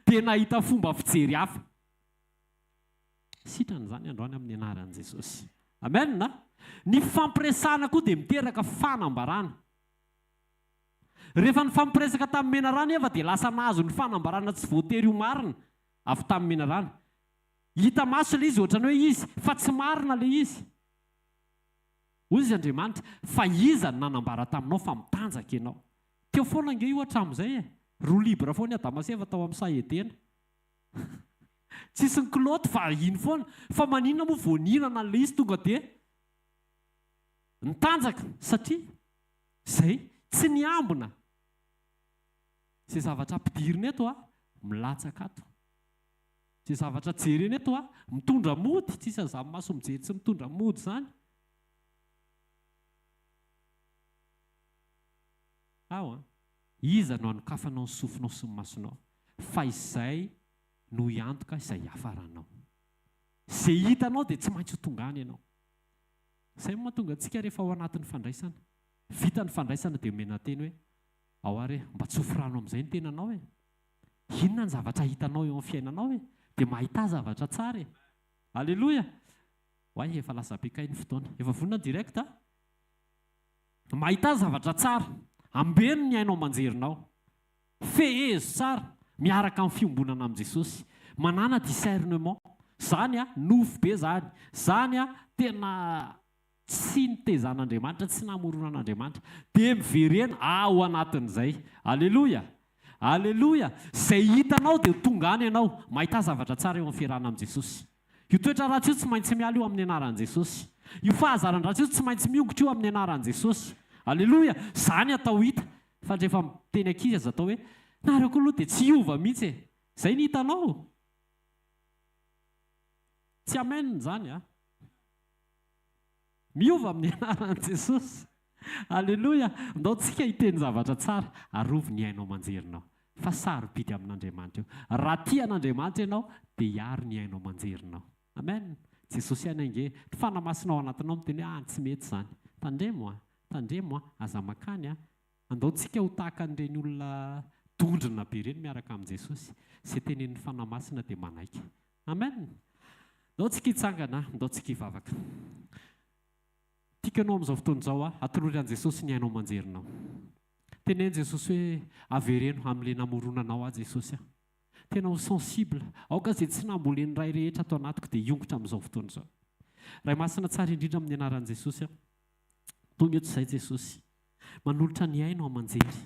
dia nahita fomba fijery hafa. Sitrana izany androany amin'ny anaran'i Jesosy. Amen a! Ny fifampiresahana koa dia miteraka fanambarana. Rehefa nifampiresaka tamin'ny menarana i Eva dia lasa nahazo ny fanambarana tsy voatery ho marina avy tamin'ny menarana. Hita maso ilay izy ohatran'ny hoe izy fa tsy marina ilay izy. Hoy izy Andriamanitra, fa iza no nanambara taminao fa mitanjaka ianao? Teo foana ange io hatramin'izay e! Roue libre foana i Adama sy Eva tao amin'ny saha Edena. Tsisy ny kilaoty fa iny foana. Fa maninona moa vao nihinana an'ilay izy tonga dia nitanjaka? Satria izay tsy niambina izay zavatra ampidirina eto a, milatsaka ato. Izay zavatra jerena eto a, mitondra mody, tsisy an'izany maso mijery tsy mitondra mody izany. Ao an. Iza no hanokafanao ny sofinao sy ny masonao? Fa izay no hiantoka izay hiafaranao. Izay hitanao dia tsy maintsy ho tonga any ianao. Izay no mahatonga antsika rehefa ao anatin'ny fandraisana. Vita ny fandraisana dia omena teny hoe, ao ary e, mba tsofy rano amin'izay ny tenanao e. Inona ny zavatra hitanao eo amin'ny fiainanao e? Dia mahità zavatra tsara e. Aleloia! Oay, efa lasa be kay ny fotoana. Efa vonona ny direct a? Mahità zavatra tsara. Ambeno ny haino aman-jerinao. Fehezo tsara, miaraka amin'ny fiombonana amin'i Jesosy. Manàna discernement. Zany a, nofy be zany. Zany a, tena tsy nitezan'Andriamanitra, tsy namoronan'Andriamanitra. Dia miverena ao anatin'izay. Aleloia! Aleloia! Izay hitanao dia ho tonga any ianao. Mahità zavatra tsara eo amin'ny fiarahana amin'i Jesosy. Io toetra ratsy io tsy maintsy miala io amin'ny anaran'i Jesosy. Io fahazaran-dratsy io tsy maintsy miongotra io amin'ny anaran'i Jesosy. Aleloia! Izany atao hita. Fa rehefa miteny ankizy aza atao hoe, nareo koa aloha dia tsy hiova mihitsy e! Izay ny hitanao? Tsy amen izany a! Miova amin'ny anaran'i Jesosy. Aleloia! Ndao tsika hiteny zavatra tsara. Arovy ny haino aman-jerinao. Fa sarobidy amin'Andriamanitra io. Raha tia an'Andriamanitra ianao, dia hiaro ny haino aman-jerinao. Amen! Jesosy ihany ange. Ny Fanahy Masina ao anatinao miteny hoe, ah, tsy mety izany. Tandremo an! Tandremo an! Aza makany an! Andao tsika ho tahaka an'ireny olona dondrona be ireny miaraka amin'i Jesosy. Izay tenenin'ny Fanahy Masina dia manaiky. Amen! Ndao tsika hitsangana, ndao tsika hivavaka. Tiako ianao amin'izao fotoana izao aho, atolory an'i Jesosy ny haino aman-jerinao. Teneno Jesosy hoe avereno amin'ilay namoronanao aho Jesosy a. Tena ho sensible. Aoka izay tsy nambolen'ny Ray rehetra ato anatiko dia hiongotra amin'izao fotoana izao. Ray Masina tsara indrindra amin'ny anaran'i Jesosy aho. Tonga eto izay Jesosy. Manolotra ny haino aman-jery.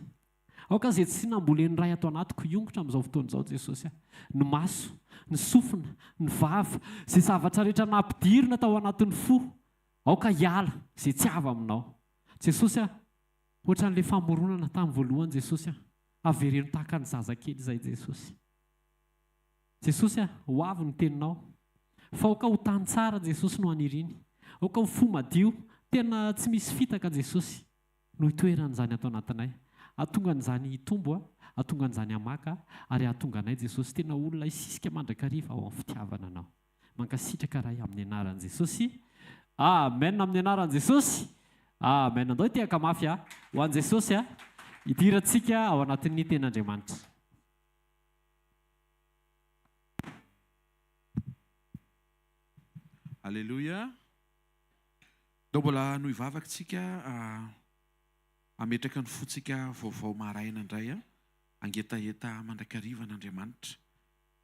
Aoka izay tsy nambolen'ny Ray ato anatiko hiongotra amin'izao fotoana izao Jesosy a. Ny maso, ny sofina, ny vava, izay zavatra rehetra nampidirina tao anatin'ny fo, aoka hiala izay tsy avy aminao. Jesosy a, ohatran'ilay famoronana tamin'ny voalohany Jesosy a, avereno tahaka ny zazakely izay Jesosy. Jesosy a, ho avy ny teninao. Fa aoka ho tany tsara Jesosy no aniriany. Aoka ho fo madio, tena tsy misy fitaka Jesosy. No hitoeran'izany ato anatinay. Hahatonga an'izany hitombo, hahatonga an'izany hamaka, ary hahatonga anay Jesosy tena olona hisisika mandrakariva ao amin'ny fitiavana Anao. Mankasitraka Ray amin'ny anaran'i Jesosy. Amen amin'ny anaran'i Jesosy. Amen. Andao hitehaka mafy a ho an'i Jesosy a. Hidirantsika ao anatin'ny tenin'Andriamanitra. Aleloia. Ndao mbola hanohy vavaka tsika hametraka ny fontsika vaovao maraina indray hangetaheta mandrakariva an'Andriamanitra.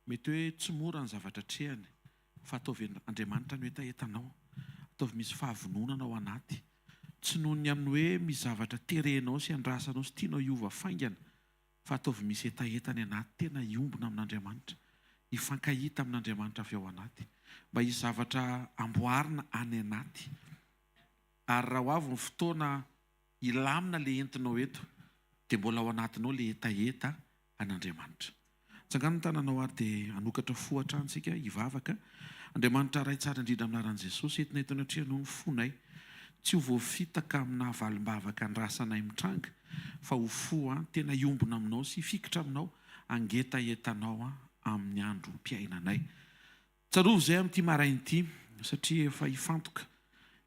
Mety hoe tsy mora ny zavatra atrehany fa ataovy Andriamanitra no hetahetanao. Ataovy misy fahavononana ao anaty. Tsy noho ny amin'ny hoe misy zavatra terenao sy andrasanao sy tianao hiova faingana fa ataovy misy hetaheta any anaty tena hiombona amin'Andriamanitra, hifankahita amin'Andriamanitra avy ao anaty, mba hisy zavatra amboarina any anaty. Ary raha ho avy ny fotoana hilamina ilay entinao eto, dia mbola ao anatinao ilay hetaheta an'Andriamanitra. Tsangano ny tananao ary dia hanokatra fo hatrany isika hivavaka. Andriamanitra Ray tsara indrindra amin'ny anaran'i Jesosy, entina eto anatrehanao ny fonay. Tsy ho voafitaka amina valim-bavaka andrasanay mitranga fa ho fo tena hiombona aminao sy hifikitra aminao hangetahetanao amin'ny androm-piainanay. Tsarovy izay amin'ity maraina ity satria efa hifantoka,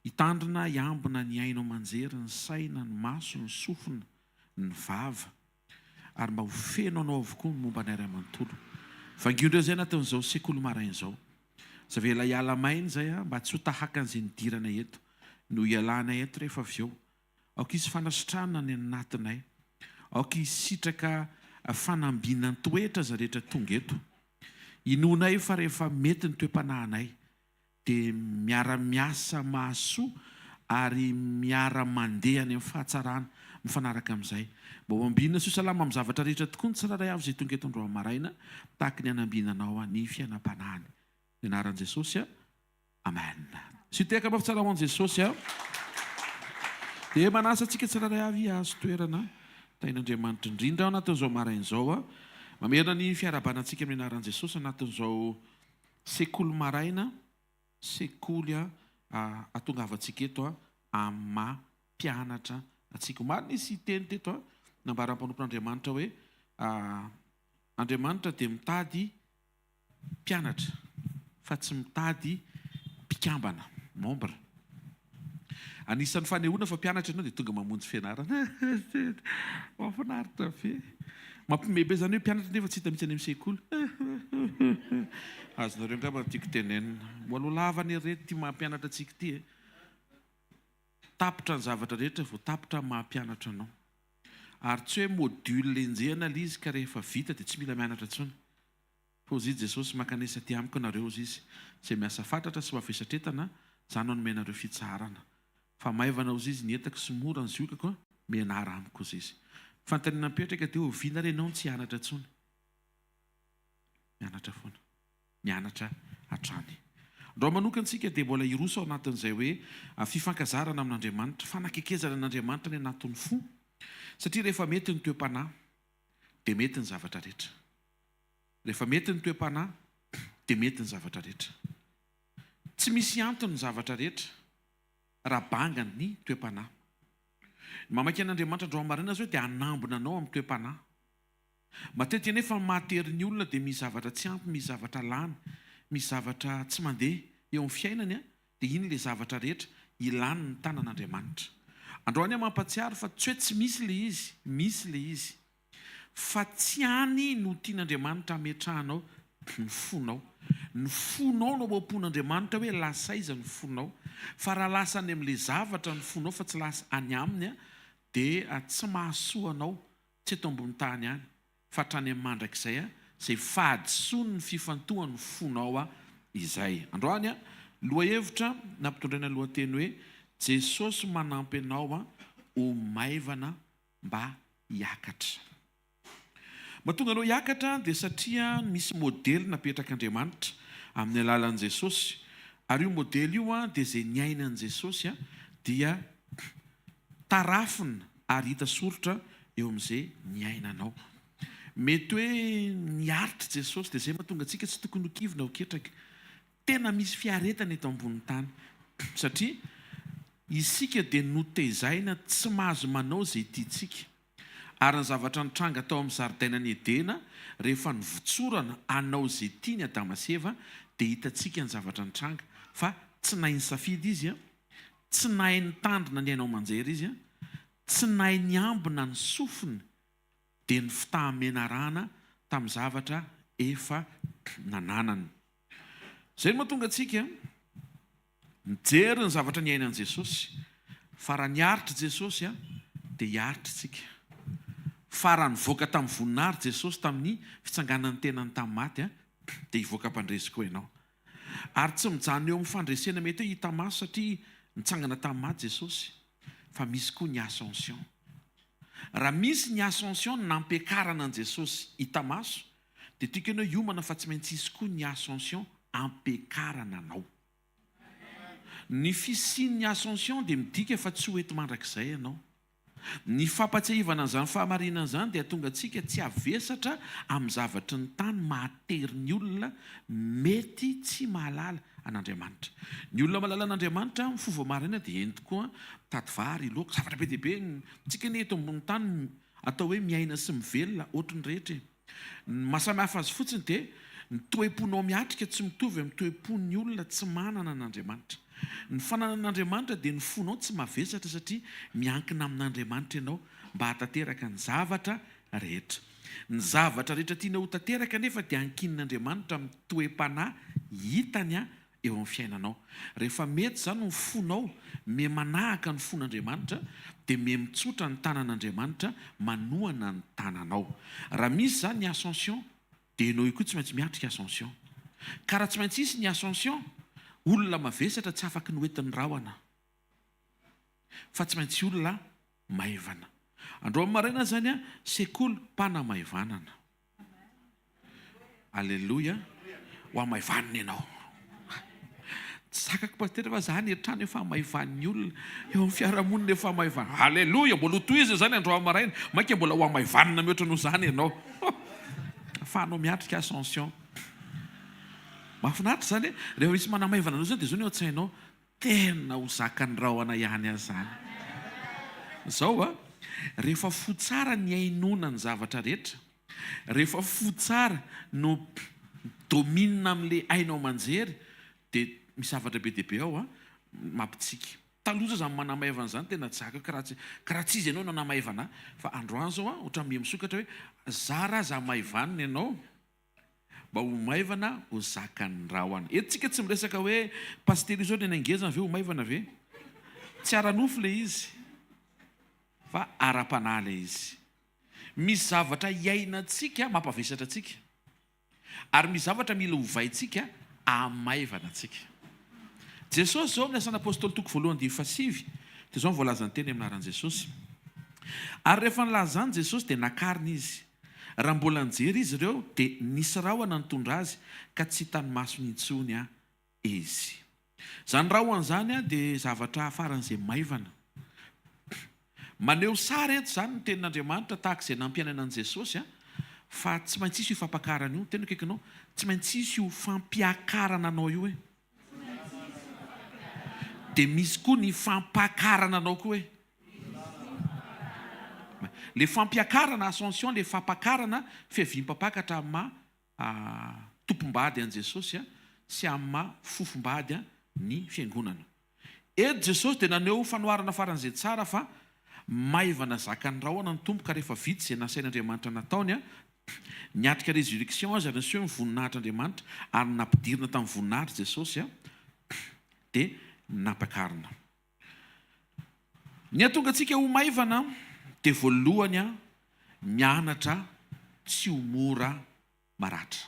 hitandrina, hiambina ny haino aman-jery, ny saina, ny maso, ny sofina, ny vava. ary mba ho feno anao avokoa ny momba anay ray manontolo. Vangio indray izay anatin'izao sekoly maraina izao. Aza avela hiala maina izay mba tsy ho tahaka an'izay nidirana eto no hialanay eto rehefa avy eo. Aoka hisy fanasitranana any anatinay. Aoka hisitraka fanambinan-toetra izay rehetra tonga eto. Inoanay fa rehefa mety ny toe-panahinay dia miara-miasa mahasoa ary miara-mandeha any amin'ny fahatsarana mifanaraka amin'izay. Mba ho ambinina sy ho salama amin'ny zavatra rehetra tokoa ny tsirairay avy izay tonga eto androany maraina, tahaka ny hanambinanao ny fiainam-panahiny. Ny anaran'i Jesosy a. Amen. Sy tehaka mafy tsara ho an'i Jesosy a. Dia manasa antsika tsirairay avy hahazo toerana tahin'Andriamanitra indrindra ao anatin'izao maraina izao a. Mamerina ny fiarahabana antsika amin'ny anaran'i Jesosy anatin'izao Sekoly maraina, sekoly ahatongavantsika eto amin'ny maha mpianatra antsika. Omaly nisy teny teto nambaran'ny mpanompon'Andriamanitra hoe Andriamanitra dia mitady mpianatra fa tsy mitady mpikambana, membre. Anisan'ny fanehoana fa mpianatra ianao dia tonga mamonjy fianarana. Mahafinaritra be. Mampiomehy be izany hoe mpianatra nefa tsy hita mihitsy any amin'ny sekoly. Azonareo angamba ny tiako tenenina. Mbola ho lava anie ry reto ity maha mpianatra antsika ity e. Tapitra ny zavatra rehetra vao tapitra ny maha mpianatra anao. Ary tsy hoe module enjehina ilay izy ka rehefa vita dia tsy mila mianatra intsony. Hozy i Jesosy, Mankanesa aty amiko nareo, hozy Izy, izay miasa fatratra sy mavesatretana, Izaho no hanome anareo fitsaharana. Fa maivana, hozy Izy, ny entako sy mora ny ziokako, mianara amiko, hozy Izy. Fanontaniana mipetraka dia oviana ary ianao no tsy hianatra intsony? Mianatra foana. Mianatra hatrany. Androany manokana isika dia mbola hiroso ao anatin'izay hoe fifankazarana amin'Andriamanitra, fanakekezana an'Andriamanitra any anatin'ny fo, satria rehefa mety ny toe-panahy dia mety ny zavatra rehetra. Rehefa mety ny toe-panahy dia mety ny zavatra rehetra. Tsy misy antony ny zavatra rehetra raha banga ny toe-panahy. Ny mamaky an'Andriamanitra androany maraina izao dia hanambina anao amin'ny toe-panahy. Matetika anefa ny mahatery ny olona dia misy zavatra tsy ampy, misy zavatra lany, misy zavatra tsy mandeha eo amin'ny fiainany dia iny ilay zavatra rehetra ilany ny tanan'Andriamanitra. Androany aho mampatsiaro fa tsy hoe tsy misy ilay izy, misy ilay izy. Fa tsy any no tian'Andriamanitra hametrahanao ny fonao. Ny fonao no ao am-pon'Andriamanitra hoe lasa aiza ny fonao. Fa raha lasa any amin'ilay zavatra ny fonao fa tsy lasa any Aminy dia tsy mahasoa anao, tsy eto ambony tany ihany fa hatrany amin'ny mandrakizay izay fahadisoan'ny fifantohan'ny fonao izay. Androany, lohahevitra nampitondraina lohateny hoe Jesosy manampy anao ho maivana mba hiakatra. Mahatonga anao hiakatra dia satria misy modely napetrak'Andriamanitra amin'ny alalan'i Jesosy, ary io modely io dia izay niainan'i Jesosy dia tarafina ary hita soritra eo amin'izay niainanao. Mety hoe niaritra Jesosy dia izay mahatonga antsika tsy tokony ho kivy na ho ketraka. Tena misy fiaretana eto ambonin'ny tany satria isika dia notezaina tsy mahazo manao izay tiantsika. Ary ny zavatra nitranga tao amin'ny zaridainan'i Edena rehefa nivotsorana hanao izay tiany Adama sy Eva dia hitantsika ny zavatra nitranga fa tsy nahay nisafidy izy, tsy nahay nitandrina ny haino aman-jery izy, tsy nahay niambina ny sofiny dia ny fitahamenarana tamin'ny zavatra efa nananany. Izay no mahatonga antsika mijery ny zavatra niainan'i Jesosy, fa raha niaritra Jesosy dia hiaritra isika. Fa raha nivoaka tamin'ny voninahitra Jesosy tamin'ny fitsanganan'ny tenany tamin'ny maty dia hivoaka mpandresy koa ianao. Ary tsy mijanona eo amin'ny fandresena mety hoe hita maso satria nitsangana tamin'ny maty Jesosy, fa misy koa ny ascension. Raha misy ny ascension nampiakarana an'i Jesosy hita maso, dia tiako ianao hiomana fa tsy maintsy hisy koa ny ascension ampiakarana anao. Ny fisian'ny ascension dia midika fa tsy ho eto mandrakizay ianao. Ny fampatsiahivana an'izany fahamarinana izany dia hahatonga antsika tsy havesatra amin'ny zavatry ny tany mahatery ny olona mety tsy mahalala an'Andriamanitra. Ny olona mahalala an'Andriamanitra, mifoha vao maraina dia eny tokoa, mitady vary, laoka, zavatra be dia be. Tsika anie eto ambonin'ny tany atao hoe miaina sy mivelona ohatry ny rehetra e. Ny maha samy hafa azy fotsiny dia ny toe-ponao miatrika tsy mitovy amin'ny toe-pon'ny olona tsy manana an'Andriamanitra. Ny fananana an'Andriamanitra dia ny fonao tsy mavesatra satria miankina amin'Andriamanitra ianao mba hahatanteraka ny zavatra rehetra. Ny zavatra rehetra tiana ho tanteraka anefa dia ankinin'Andriamanitra amin'ny toe-panahy hitany eo amin'ny fiainanao. Rehefa mety izany ny fonao, miha manahaka ny fon'Andriamanitra, dia miha mitsotra ny tanan'Andriamanitra manohana ny tananao. Raha misy izany ny ascension, dia ianao io koa tsy maintsy miatrika ascension. Ka raha tsy maintsy hisy ny ascension, olona mavesatra tsy afaky ny hoentin'ny rahona. Fa tsy maintsy olona maivana. Androany maraina izany an, sekoly mpanamaivanana. Aleloia, ho hamaivanina ianao. Tsy zakako pasitera fa za any an-trano efa hamaivanin'ny olona, eo amin'ny fiarahamonina efa hamaivanina. Aleloia, mbola ho tohizina izany androany maraina, mainka mbola ho hamaivanina mihoatra noho izany ianao. Ahafahanao miatrika ascension. Mahafinaritra izany e, rehefa misy manamaivana anao izany dia izao ny ao an-tsainao, Tena ho zakan'ny rahona ihany aza izany. Izao a, rehefa fo tsara ny hainoana ny zavatra rehetra, rehefa fo tsara no domine amin'ilay haino aman-jery dia misy zavatra be dia be ao a, mampitsiky. Taloha zao izany manamaivana izany tena tsy zakako raha tsy, ka raha tsy izy ianao no hanamaivana ahy. Fa androany izao a, ohatran'ny miha misokatra hoe zara aza hamaivanina ianao. Mba ho maivana ho zakan'ny rahona. Eto tsika tsy miresaka hoe pasitera io zao ny angezany ve ho maivana ve? Tsy ara-nofo le izy fa ara-panahy le izy. Misy zavatra iainantsika mampavesatra antsika ary misy zavatra mila ovaintsika ahamaivana antsika. Jesosy izao amin'ny Asan'ny Apostoly toko voalohany andininy fahasivy dia izao no voalazany teny amin'ny anaran'i Jesosy. Ary rehefa nilaza izany Jesosy dia nakarina izy. Raha mbola nijery izy ireo, dia nisy rahona nitondra azy, ka tsy hitan'ny masony intsony izy. Izany rahona izany dia zavatra faran'izay maivana. Maneho sary eto izany ny Tenin'Andriamanitra tahaka izay nampiainana an'i Jesosy, fa tsy maintsy hisy io fampakarana io. Teny akaikinao, tsy maintsy hisy io fampiakarana anao io e. Dia misy koa ny fampakarana anao koa e. Le fampiakarana, ascension, le fampakarana, fiaviam-pampakatra amin'ny maha tompom-bady an'i Jesosy sy amin'ny maha fofom-bady ny fiangonana. Eto Jesosy dia naneho fanoharana faran'izay tsara fa maivana zakan'ny rahona ny Tompo ka rehefa vita izay nasain'Andriamanitra nataony, niatrika résurrection azy ary niseho ny voninahitr'Andriamanitra ary nampidirina tamin'ny voninahitra Jesosy dia nampakarina. Ny hahatonga antsika ho maivana dia voalohany mianatra tsy ho mora maratra.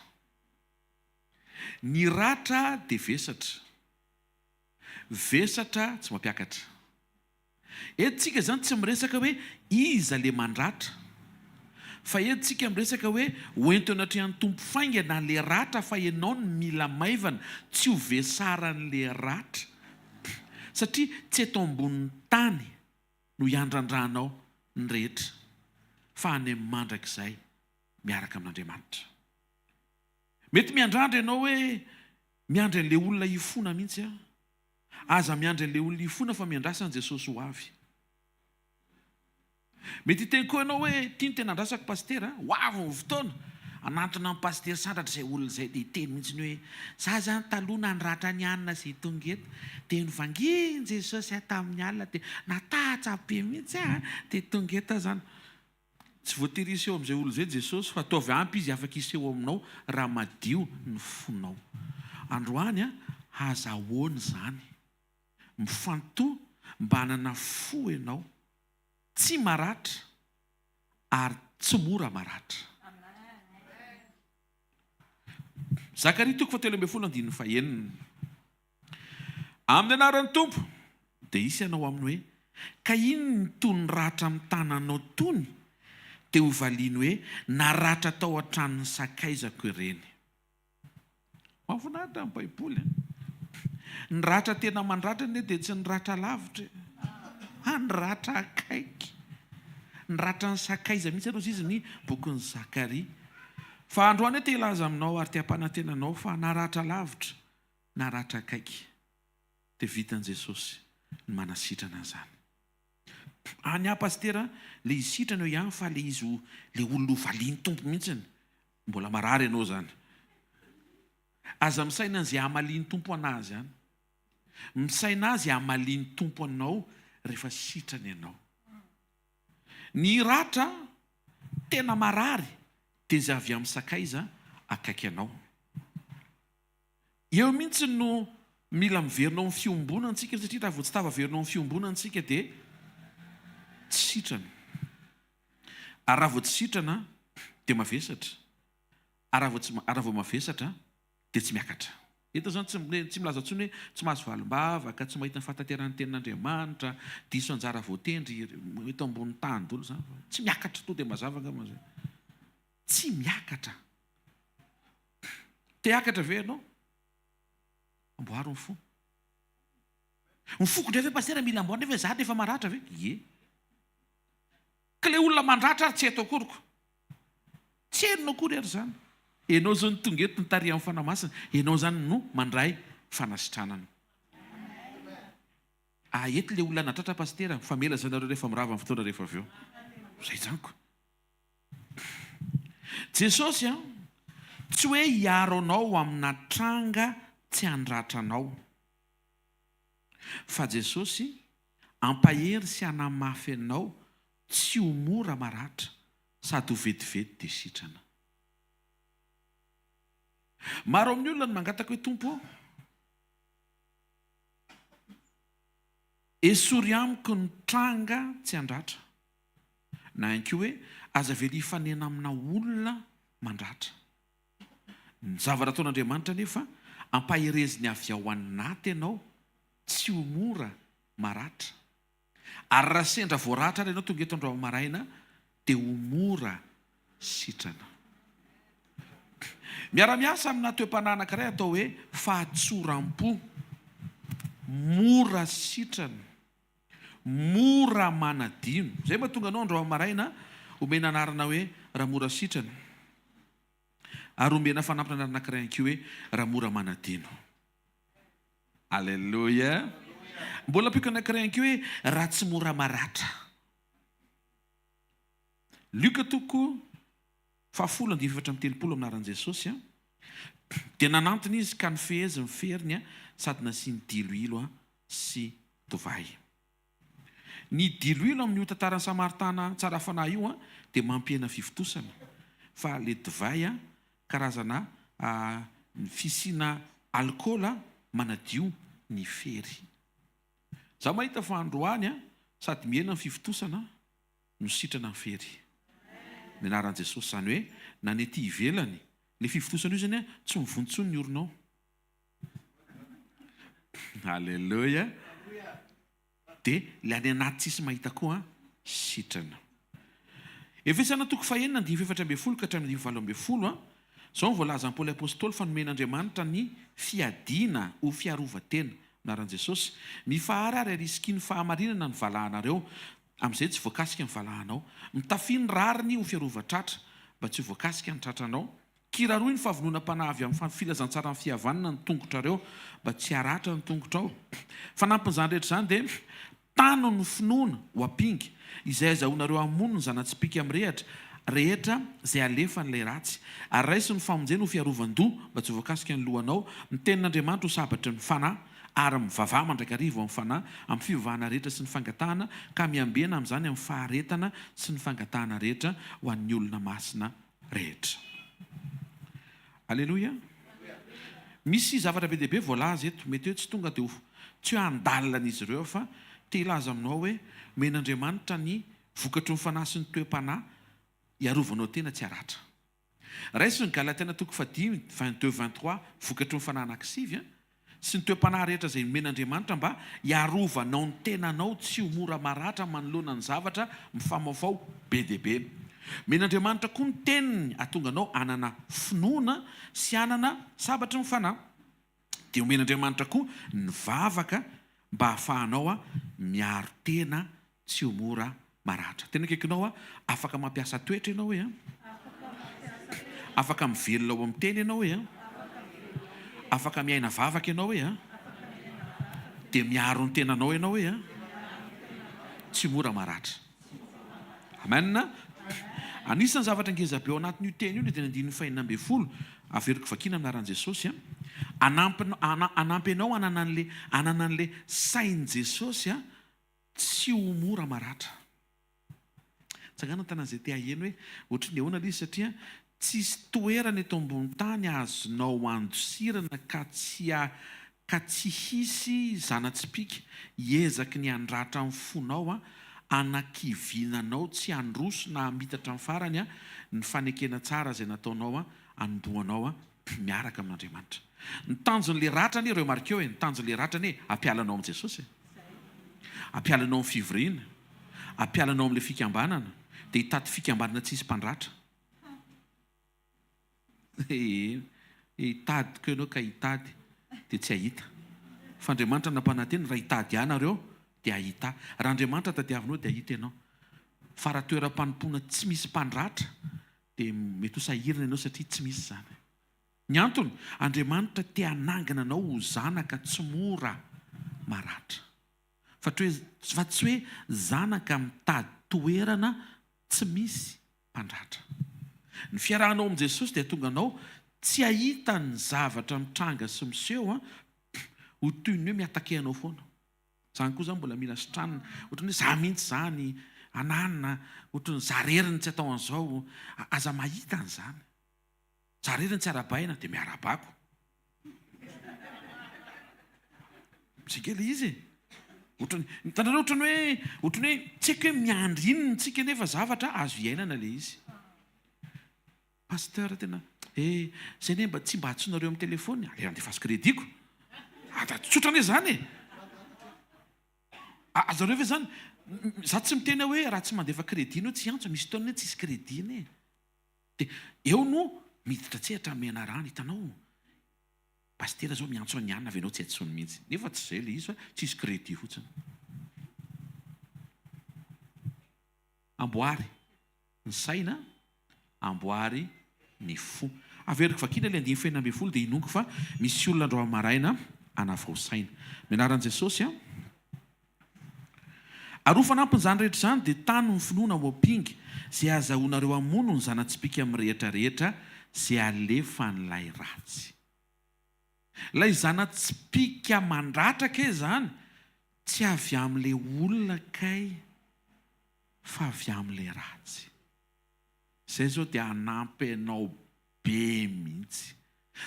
Ny ratra dia vesatra. Vesatra tsy mampiakatra. Eto tsika izany tsy miresaka hoe iza le mandratra. Fa eto tsika miresaka hoe hoento eo anatrehan'ny Tompo faingana le ratra fa ianao no mila maivana tsy ho vesaran'le ratra. Satria tsy eto ambonin'ny tany no hiandrandranao ny rehetra fa any amin'ny mandrakizay miaraka amin'Andriamanitra. Mety miandrandra ianao hoe miandry an'ilay olona hifona mihitsy aho. Aza miandry an'ilay olona hifona fa miandrasa an'i Jesosy ho avy. Mety hiteny koa ianao hoe ity no tena andrasako pasitera a, ho avy ny fotoana hanantona an'i pasitera Sandratra izay olona izay dia hiteny mihitsy ny hoe za zany taloha nandratra ny anona izay tonga eto dia novangian'i Jesosy aho tamin'ny alina dia natatsa be mihitsy aho dia tonga eto aho zany. Tsy voatery hiseho amin'izay olona izay Jesosy fa ataovy ampy Izy afaka hiseho aminao raha madio ny fonao. Androany aza ahoana izany. Mifantoha mba hanana fo ianao tsy maratra ary tsy mora maratra. Zakaria toko fahatelo ambin'ny folo andininy fahenina. Amin'ny anaran'ny Tompo, dia hisy hanao aminy hoe, Ka inona itony ratra amin'ny tananao itony? Dia hovaliany hoe, Naratra tao an-tranon'ny sakaizako ireny. Mahafinaritra ny Baiboly an! Ny ratra tena mandratra anie dia tsy ny ratra lavitra e! Fa ny ratra akaiky. Ny ratran'ny sakaiza mihitsy aloha izy ny bokin'i Zakaria. Fa androany aho te hilaza aminao ary te hampanantena anao fa na ratra lavitra na ratra akaiky dia vitan'i Jesosy ny manasitrana an'izany. Any aho pasitera le izy sitrana eo ihany fa le izy ho le olona ho valian'ny Tompo mihitsiny. Mbola marary ianao izany. Aza misaina an'izay hamalian'ny Tompo anazy any. Misaina azy hamalian'ny Tompo anao rehefa sitrana ianao. Ny ratra tena marary. Dia izay avy amin'ny sakaiza akaiky anao. Eo mihitsy no mila miverina ao amin'ny fiombonana isika satria raha vao tsy tafaverina ao amin'ny fiombonana isika dia tsy sitrana. Ary raha vao tsy sitrana dia mavesatra. Ary raha vao tsy raha vao mavesatra dia tsy miakatra. Eto izany tsy tsy milaza intsony hoe tsy mahazo valim-bavaka, tsy mahita ny fahatanterahan'ny tenin'Andriamanitra, diso anjara voatendry eto ambonin'ny tany daholo izany fa tsy miakatra, tonga dia mazava angamba izay. Tsy miakatra. Te hiakatra ve ianao? Amboaro ny fo. Ny foko indray ve pasitera mila amboarina nefa izaho efa maratra ve? Ie. Ka ilay olona mandratra ary tsy eto akory ko. Tsy henonao akory ary izany. Ianao izao no tonga eto nitarihan'ny Fanahy Masina. Ianao izany no mandray fanasitranana. Ah eto ilay olona natratra pasitera, mifamela izany nareo rehefa mirava ny fotoana rehefa avy eo. Izay izany ko. Jesosy an, tsy hoe hiaro anao amina tranga tsy handratra anao. Fa Jesosy hampahery sy hanamafy anao tsy ho mora maratra sady ho vetivety dia sitrana. Maro amin'ny olona no mangataka hoe Tompo ô, esory amiko ny tranga tsy handratra. Na ihany koa hoe aza avela hifanena amina olona mandratra. Ny zavatra ataon'Andriamanitra anefa, ampahereziny avy ao anaty ianao, tsy ho mora maratra. Ary raha sendra voaratra ary ianao tonga eto androany maraina, dia ho mora sitrana. Miara-miasa amina toe-panahy anankiray atao hoe fahatsoram-po, mora sitrana. Mora manadino. Izay mahatonga anao androany maraina omena anarana hoe Ramora Sitrana. Ary omena fanampin'anarana anankiray ihany koa hoe Ramora Manadino. Aleloia. Mbola ampiako anankiray ihany koa hoe Ratsimora Maratra. Lioka toko fahafolo andininy 34 amin'ny anaran'i Jesosy a. Dia nanantona izy ka nifehezy ny feriny sady nasiany diloilo sy divay. Ny diloilo amin'io tantaran'ny Samaritana tsara fanahy io dia mampihena fivontosana, fa ilay divay karazana fisiana alikaola manadio ny fery. Izaho mahita fa androany sady mihena ny fivontosana no sitrana ny fery. Ny anaran'i Jesosy, izany hoe na ny ety ivelany, ilay fivontosana io izany tsy mivonto intsony ny oronao. Alléluia. Dia ilay any anaty tsisy mahita koa sitrana. Efesana toko fahenina andininy faha-14 ka hatramin'ny andininy faha-18 a. Izao no voalazan'i Paoly Apostoly fa nomen'Andriamanitra ny fiadiana ho fiarovan-tena. Anaran'i Jesosy. Mifahara ary arisiky ny fahamarinana ny valahanareo, amin'izay tsy voakasika ny valahanao. Mitafia ny rariny ho fiarovan-tratra, mba tsy ho voakasika ny tratranao. Kiraroy ny fahavononam-panahy avy amin'ny filazantsaran'ny fihavanana ny tongotrareo, mba tsy haratra ny tongotrao. Fanampin'izany rehetra izany dia tano ny finoana ho ampinga, izay azahoanareo hamono ny zana-tsipìka mirehatra rehetra izay alefan'ilay ratsy. Ary raiso ny famonjena ho fiarovan-doha, mba tsy ho voakasika ny lohanao, ny tenin'Andriamanitra ho sabatry ny fanahy, ary mivavaha mandrakariva ao amin'ny fanahy, amin'ny fivavahana rehetra sy ny fangatahana, ka miambena amin'izany amin'ny faharetana sy ny fangatahana rehetra ho an'ny olona masina rehetra. Aleloia! Misy zavatra be dia be voalaza eto, mety hoe tsy tonga dia ho, tsy hoe handalina an'izy ireo aho fa te hilaza aminao hoe omen'Andriamanitra ny vokatry ny fanahy sy ny toe-panahy hiarovanao tena tsy haratra. Raiso ny Galatiana toko fahadimy, 22, 23, vokatry ny fanahy anankisivy an! sy ny toe-panahy rehetra izay nomen'Andriamanitra mba hiarovanao ny tenanao tsy ho mora maratra manoloana ny zavatra mifamaofao be dia be. Omen'Andriamanitra koa ny Teniny hahatonga anao hanana finoana sy hanana sabatry ny fanahy. Dia omen'Andriamanitra koa ny vavaka mba hahafahanao miaro tena Tsy ho mora maratra. Tena akaikinao aho. Afaka mampiasa toetra ianao e an. Afaka mivelona ao amin'ny teny ianao e an. Afaka miaina vavaka ianao e an. Dia miaro ny tenanao ianao e an. Tsy mora maratra. Amen. Anisan'ny zavatra ngeza be ao anatin'io teny io ny andininy andininy fahenina ambin'ny folo. Averiko vakiana amin'ny anaran'i Jesosy an. Hanampy hanampy anao hanana an'le hanana an'le sain'i Jesosy an. Tsy ho mora maratra. Tsangano ny tanan'izay te haheno hoe ohatry ny ahoana ilay izy satria Tsisy toerana eto ambony tany azonao andosirana ka tsy ka tsy hisy zana-tsipìka hiezaky ny handratra ny fonao hanakiviana anao tsy handroso na hamitatra amin'ny farany ny fanekena tsara izay nataonao hanombohanao miaraka amin'Andriamanitra. Ny tanjon'ilay ratra anie, remarqueo e, ny tanjon'ilay ratra anie hampiala anao amin'i Jesosy e. Hampiala anao amin'ny fivoriana, hampiala anao amin'ilay fikambanana, dia hitady fikambanana tsisy mpandratra. Ee, hitady koa ianao ka hitady dia tsy hahita. Fa Andriamanitra nampanantena, raha hitady ahy nareo dia hahita ahy. Raha Andriamanitra tadiavinao dia hahita ianao. Fa raha toeram-panompoana tsy misy mpandratra dia mety ho sahirana ianao satria tsy misy izany. Ny antony, Andriamanitra te hanangana anao ho zanaka tsy mora maratra. Fa tsy hoe, fa tsy hoe zanaka mitady toerana tsy misy mpandratra. Ny fiarahanao amin'i Jesosy dia hahatonga anao tsy hahita ny zavatra mitranga sy miseho ho toy ny hoe mi-attaquer anao foana. Zany koa zany mbola mila sitranina. Ohatran'ny hoe za mihitsy zany, ananona, ohatran'ny za rery no tsy atao an'izao. Aza mahita an'izany. Za rery no tsy arahabaina dia miarahaba ko. Zay nge ilay izy e. Ohatran'ny, hitanareo ohatran'ny hoe, ohatran'ny hoe tsy haiko hoe miandry inona isika nefa zavatra azo iainana ilay izy. Pasteur tena eh, zay anie mba tsy mba antsoinareo amin'ny téléphone, aleo andefaso crédit-ko. Ada tsotra anie zany e. Azonareo ve zany? Za tsy miteny hoe raha tsy mandefa crédit ianao tsy hiantso, misy fotoana anie tsisy crédit anie. Dia eo no miditra an-tsehatra ny menarana, hitanao? Pasitera zao miantso an'i Anna avy ianao tsy antsoiny mihitsy. Nefa tsy izay ilay izy fa tsisy crédit fotsiny. Amboary ny saina, amboary ny fo. Averiko vakiana ilay andininy fahenina ambin'ny folo dia inoako fa misy olona androany maraina hanavao saina. Amin'ny anaran'i Jesosy an. Ary ho fanampin'izany rehetra izany dia tano ny finoana ho ampinga, izay ahazahoanareo hamono ny zana-tsipìka mirehitra rehetra izay alefan'ilay ratsy. Ilay zana-tsipìka mandratra kay izany tsy avy amin'ilay olona kay fa avy amin'ilay ratsy. Izay izao dia hanampy anao be mihitsy.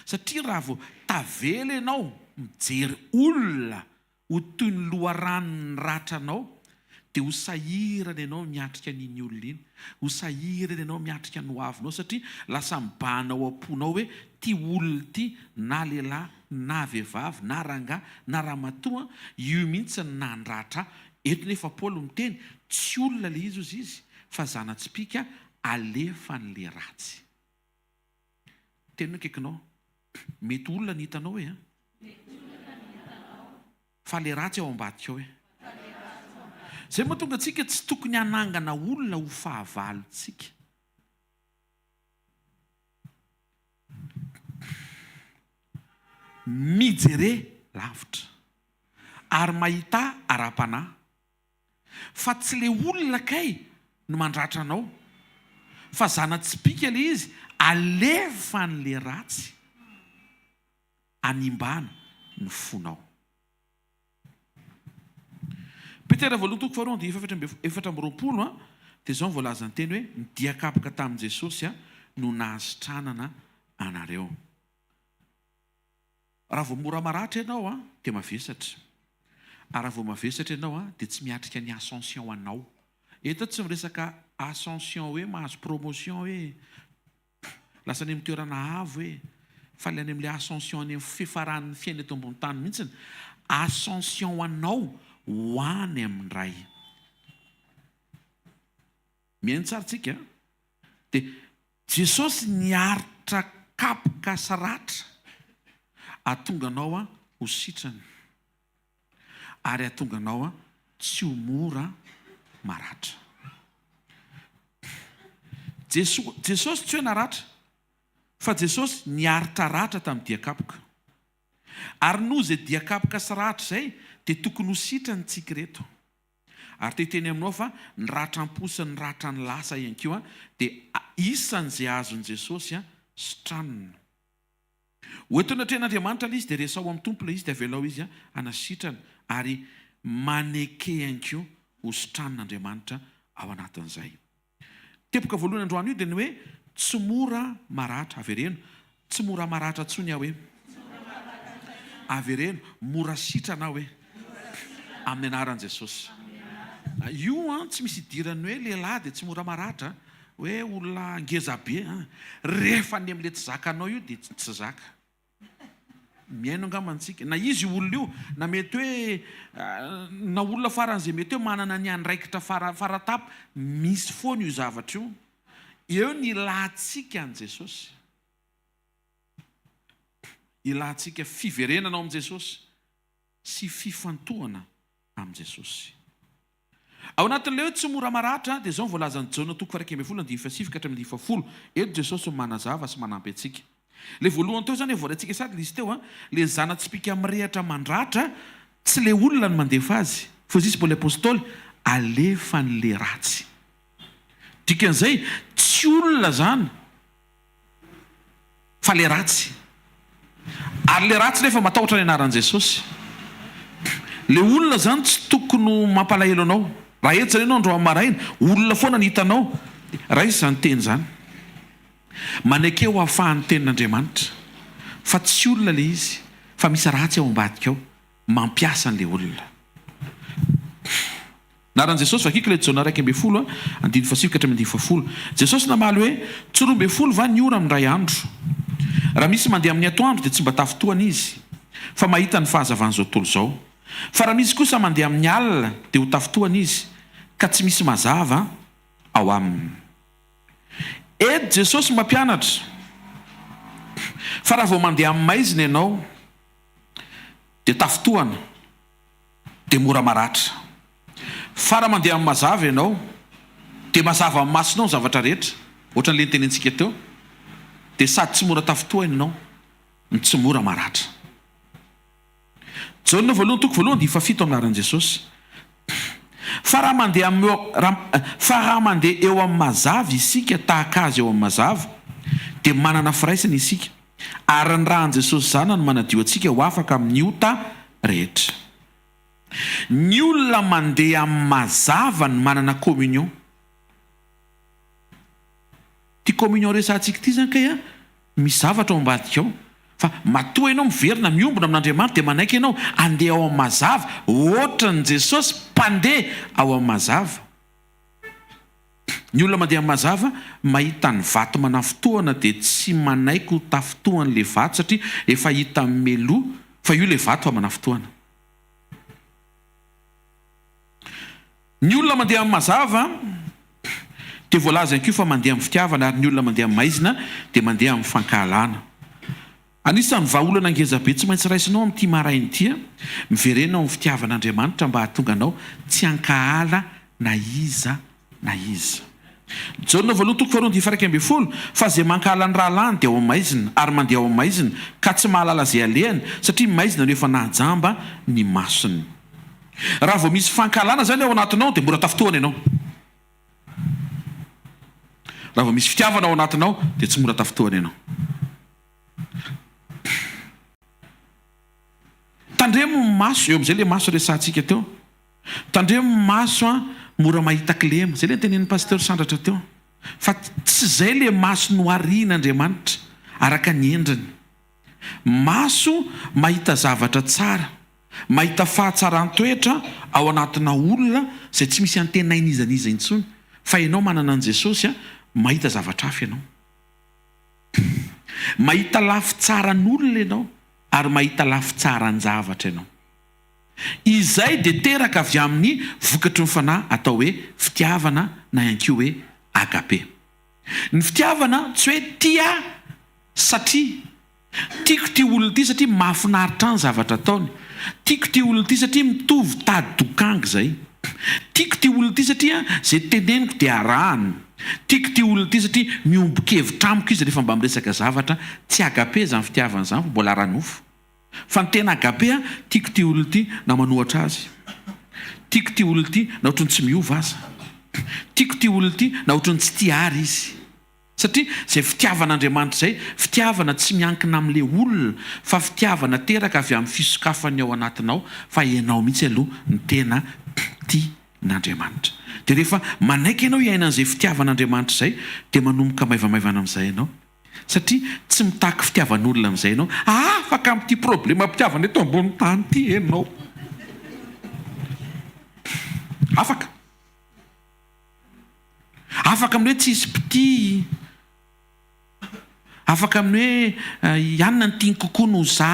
Satria raha vao tavela ianao mijery olona ho toy ny loharanon'ny ratranao, dia ho sahirana ianao miatrika an'iny olona iny. Ho sahirana ianao miatrika ny hoavinao satria lasa mibahana ao am-ponao hoe ity olona ity na lehilahy na vehivavy na rangahy na ramatoa, io mihitsy no nandratra ahy. Eto nefa Paoly miteny, tsy olona ilay izy hozy izy fa zana-tsipìka alefan'ilay ratsy. Teny hoe akaikinao. Mety olona ny hitanao e. Fa le ratsy ao ambadika ao e. Zay mahatonga antsika tsy tokony hanangana olona ho fahavalontsika. Mijere lavitra ary mahità ara-panahy. Fa tsy le olona kay no mandratra anao fa zana-tsipìka le izy alefan'le ratsy hanimbana ny fonao. Petera voalohany toko faharoa andininy fahefatra amby 24 dia izao no voalazan'ny teny hoe ny dia kapoka tamin'i Jesosy no nahasitranana anareo. Raha vao mora maratra ianao dia mavesatra. Ary raha vao mavesatra ianao dia tsy miatrika ny ascension anao. Eto aho tsy miresaka ascension hoe mahazo promotion hoe lasa any amin'ny toerana avo hoe, fa ilay any amin'ilay ascension any amin'ny fifaran'ny fiainana eto ambony tany mihitsy. Ascension anao ho any amin'ny Ray. Mihaino tsara tsika dia Jesosy niaritra kapoka sy ratra ahatonga anao ho sitrana ary ahatonga anao tsy ho mora maratra. Jeso Jesosy tsy hoe naratra fa Jesosy niaritra ratra tamin'ny dia kapoka. Ary noho izay dia kapoka sy ratra izay dia tokony ho sitrana tsika ireto. Ary te hiteny aminao fa ny ratram-po sy ny ratran'ny lasa ihany koa dia isan'izay azon'i Jesosy sitranina. Ho eto anatrehan'Andriamanitra ilay izy dia resaho amin'ny Tompo ilay izy dia avelao Izy hanasitrana ary maneke ihany koa ho sitranin'Andriamanitra ao anatin'izay. Teboka voalohany androany io dia ny hoe. Tsy mora maratra. Avereno, Tsy mora maratra intsony aho e. Avereno, Mora sitrana aho e. Amin'ny anaran'i Jesosy. Io an, tsy misy idiran'ny hoe lehilahy dia tsy mora maratra, hoe olona ngeza be an. Rehefa any amin'ilay tsy zakanao io dia tsy zaka. Mihaino angamba antsika. Na izy io olona io, na mety hoe na olona faran'izay mety hoe manana ny andraikitra fara faratap, misy foana io zavatra io. Eo ny ilantsika an'i Jesosy. Ilantsika fiverenana ao amin'i Jesosy sy fifantohana amin'i Jesosy. Ao anatin'ilay hoe tsy mora maratra dia izao no voalazan'i Jaona toko faha-11 andininy fahasivy ka hatramin'ny andininy fahafolo. Eto Jesosy no manazava sy manampy antsika. Ilay voalohany teo izany efa voaraintsika sady ilay izy teo an, ilay zana-tsipìka mirehatra mandratra, tsy ilay olona no mandefa azy, fa hoy izy Paoly Apostoly, alefan'ilay ratsy. Dikan'izay, tsy olona izany. Fa le ratsy. Ary le ratsy nefa matahotra ny anaran'i Jesosy. Le olona zany tsy tokony ho mampalahelo anao. Raha eto zany ianao androany maraina, olona foana ny hitanao. Raiso izany teny izany. Maneke ho afahan'ny tenin'Andriamanitra. Fa tsy olona le izy, fa misy ratsy ao ambadika ao. Mampiasa an'le olona. Anaran'i Jesosy, vakiko ilay Jaona 11, andininy fahasivy ka hatramin'ny andininy fahafolo. Jesosy namaly hoe, Tsy 12 va ny ora amin'ny iray andro? Raha misy mandeha amin'ny atoandro dia tsy mba tafintohana izy, fa mahita ny fahazavan'izao tontolo izao. Fa raha misy kosa mandeha amin'ny alina dia ho tafintohana izy, ka tsy misy mazava ao aminy. Eto Jesosy mampianatra fa raha vao mandeha amin'ny maizina ianao dia tafintohana. dia mora maratra. Fa raha mandeha amin'ny mazava ianao, dia mazava amin'ny masonao ny zavatra rehetra, ohatran'ilay notenenintsika teo, dia sady tsy mora tafintohina ianao no tsy mora maratra. Jaona voalohany toko voalohany andininy fahafito amin'ny anaran'i Jesosy. Fa raha mandeha amin'ny fa raha mandeha eo amin'ny mazava isika tahaka Azy eo amin'ny mazava, dia manana firaisana isika, Ary ny ran'i Jesosy Zanany manadio antsika ho afaka amin'ny ota rehetra. Ny olona mandeha amin'ny mazava no manana communion. Ity communion resahantsika ity izany kay an, misy zavatra ao ambadika ao. Fa matoa ianao miverina miombona amin'Andriamanitra dia manaiky ianao handeha ao amin'ny mazava, ohatran'i Jesosy mpandeha ao amin'ny mazava. Ny olona mandeha amin'ny mazava, mahita ny vato manafintohana dia tsy manaiky ho tafintohan'ilay vato satria efa hitany mialoha fa io ilay vato fa manafintohana. Ny olona mandeha amin'ny mazava dia voalaza ihany koa fa mandeha amin'ny fitiavana ary ny olona mandeha amin'ny maizina dia mandeha amin'ny fankahalana. Anisan'ny vahaolana ngezabe tsy maintsy raisinao amin'ity maraina ity, miverena ao amin'ny fitiavan'Andriamanitra mba hahatonga anao tsy hankahala na iza na iza. Jaona voalohany toko faharoa andininy faha-11, Fa izay mankahala ny rahalahiny dia ao amin'ny maizina, ary mandeha ao amin'ny maizina, ka tsy mahalala izay alehany, satria maizina no efa nahajamba ny masony. Raha vao misy fankahalana izany ao anatinao, dia mora tafintohana ianao. Raha vao misy fitiavana ao anatinao, dia tsy mora tafintohana ianao. Tandremo ny maso, eo amin'izay ilay maso resahantsika teo. Tandremo ny maso an, mora mahita kilema. Izay ilay notenenin'ny Pasteur Sandratra teo. Fa tsy izay ilay maso noharian'Andriamanitra araka ny endriny. Maso mahita zavatra tsara, mahita fahatsaran-toetra ao anatina olona izay tsy misy antenain'iza n'iza intsony. Fa ianao manana an'i Jesosy an, mahita zavatra hafa ianao. Mahita lafy tsaran'olona ianao ary mahita lafy tsaran-javatra ianao. Izay dia teraka avy amin'ny vokatry ny fanahy atao hoe fitiavana na ihany koa hoe agape. Ny fitiavana tsy hoe tia satria. Tiako ity olona ity satria mahafinaritra ahy ny zavatra ataony. Tiako ity olona ity satria mitovy tady dokanga izay. Tiako ity olona ity satria izay teneniko dia arahany. Tiako ity olona ity satria miombon-kevitra amiko izy rehefa mba miresaka zavatra. Tsy agape izany fitiavana izany fa mbola ara-nofo. Fa ny tena agape, tiako ity olona ity na manohatra azy. Tiako ity olona ity na ohatran'ny tsy miova aza. Tiako ity olona ity na ohatran'ny tsy tia ary izy. Satria izay fitiavan'Andriamanitra izay, fitiavana tsy miankina amin'ilay olona, fa fitiavana teraka avy amin'ny fisokafan'ny ao anatinao, fa ianao mihitsy aloha no tena tia an'Andriamanitra. Dia rehefa manaiky ianao hiaina an'izay fitiavan'Andriamanitra izay, dia manomboka maivamaivana amin'izay ianao. Satria tsy mitaky fitiavan'olona amin'izay ianao. Afaka amin'ity problemam-pitiavana eto ambony tany ity ianao. Afaka. Afaka amin'ny hoe tsisy mpitia. Afaka amin'ny hoe i anona no tiany kokoa noho za.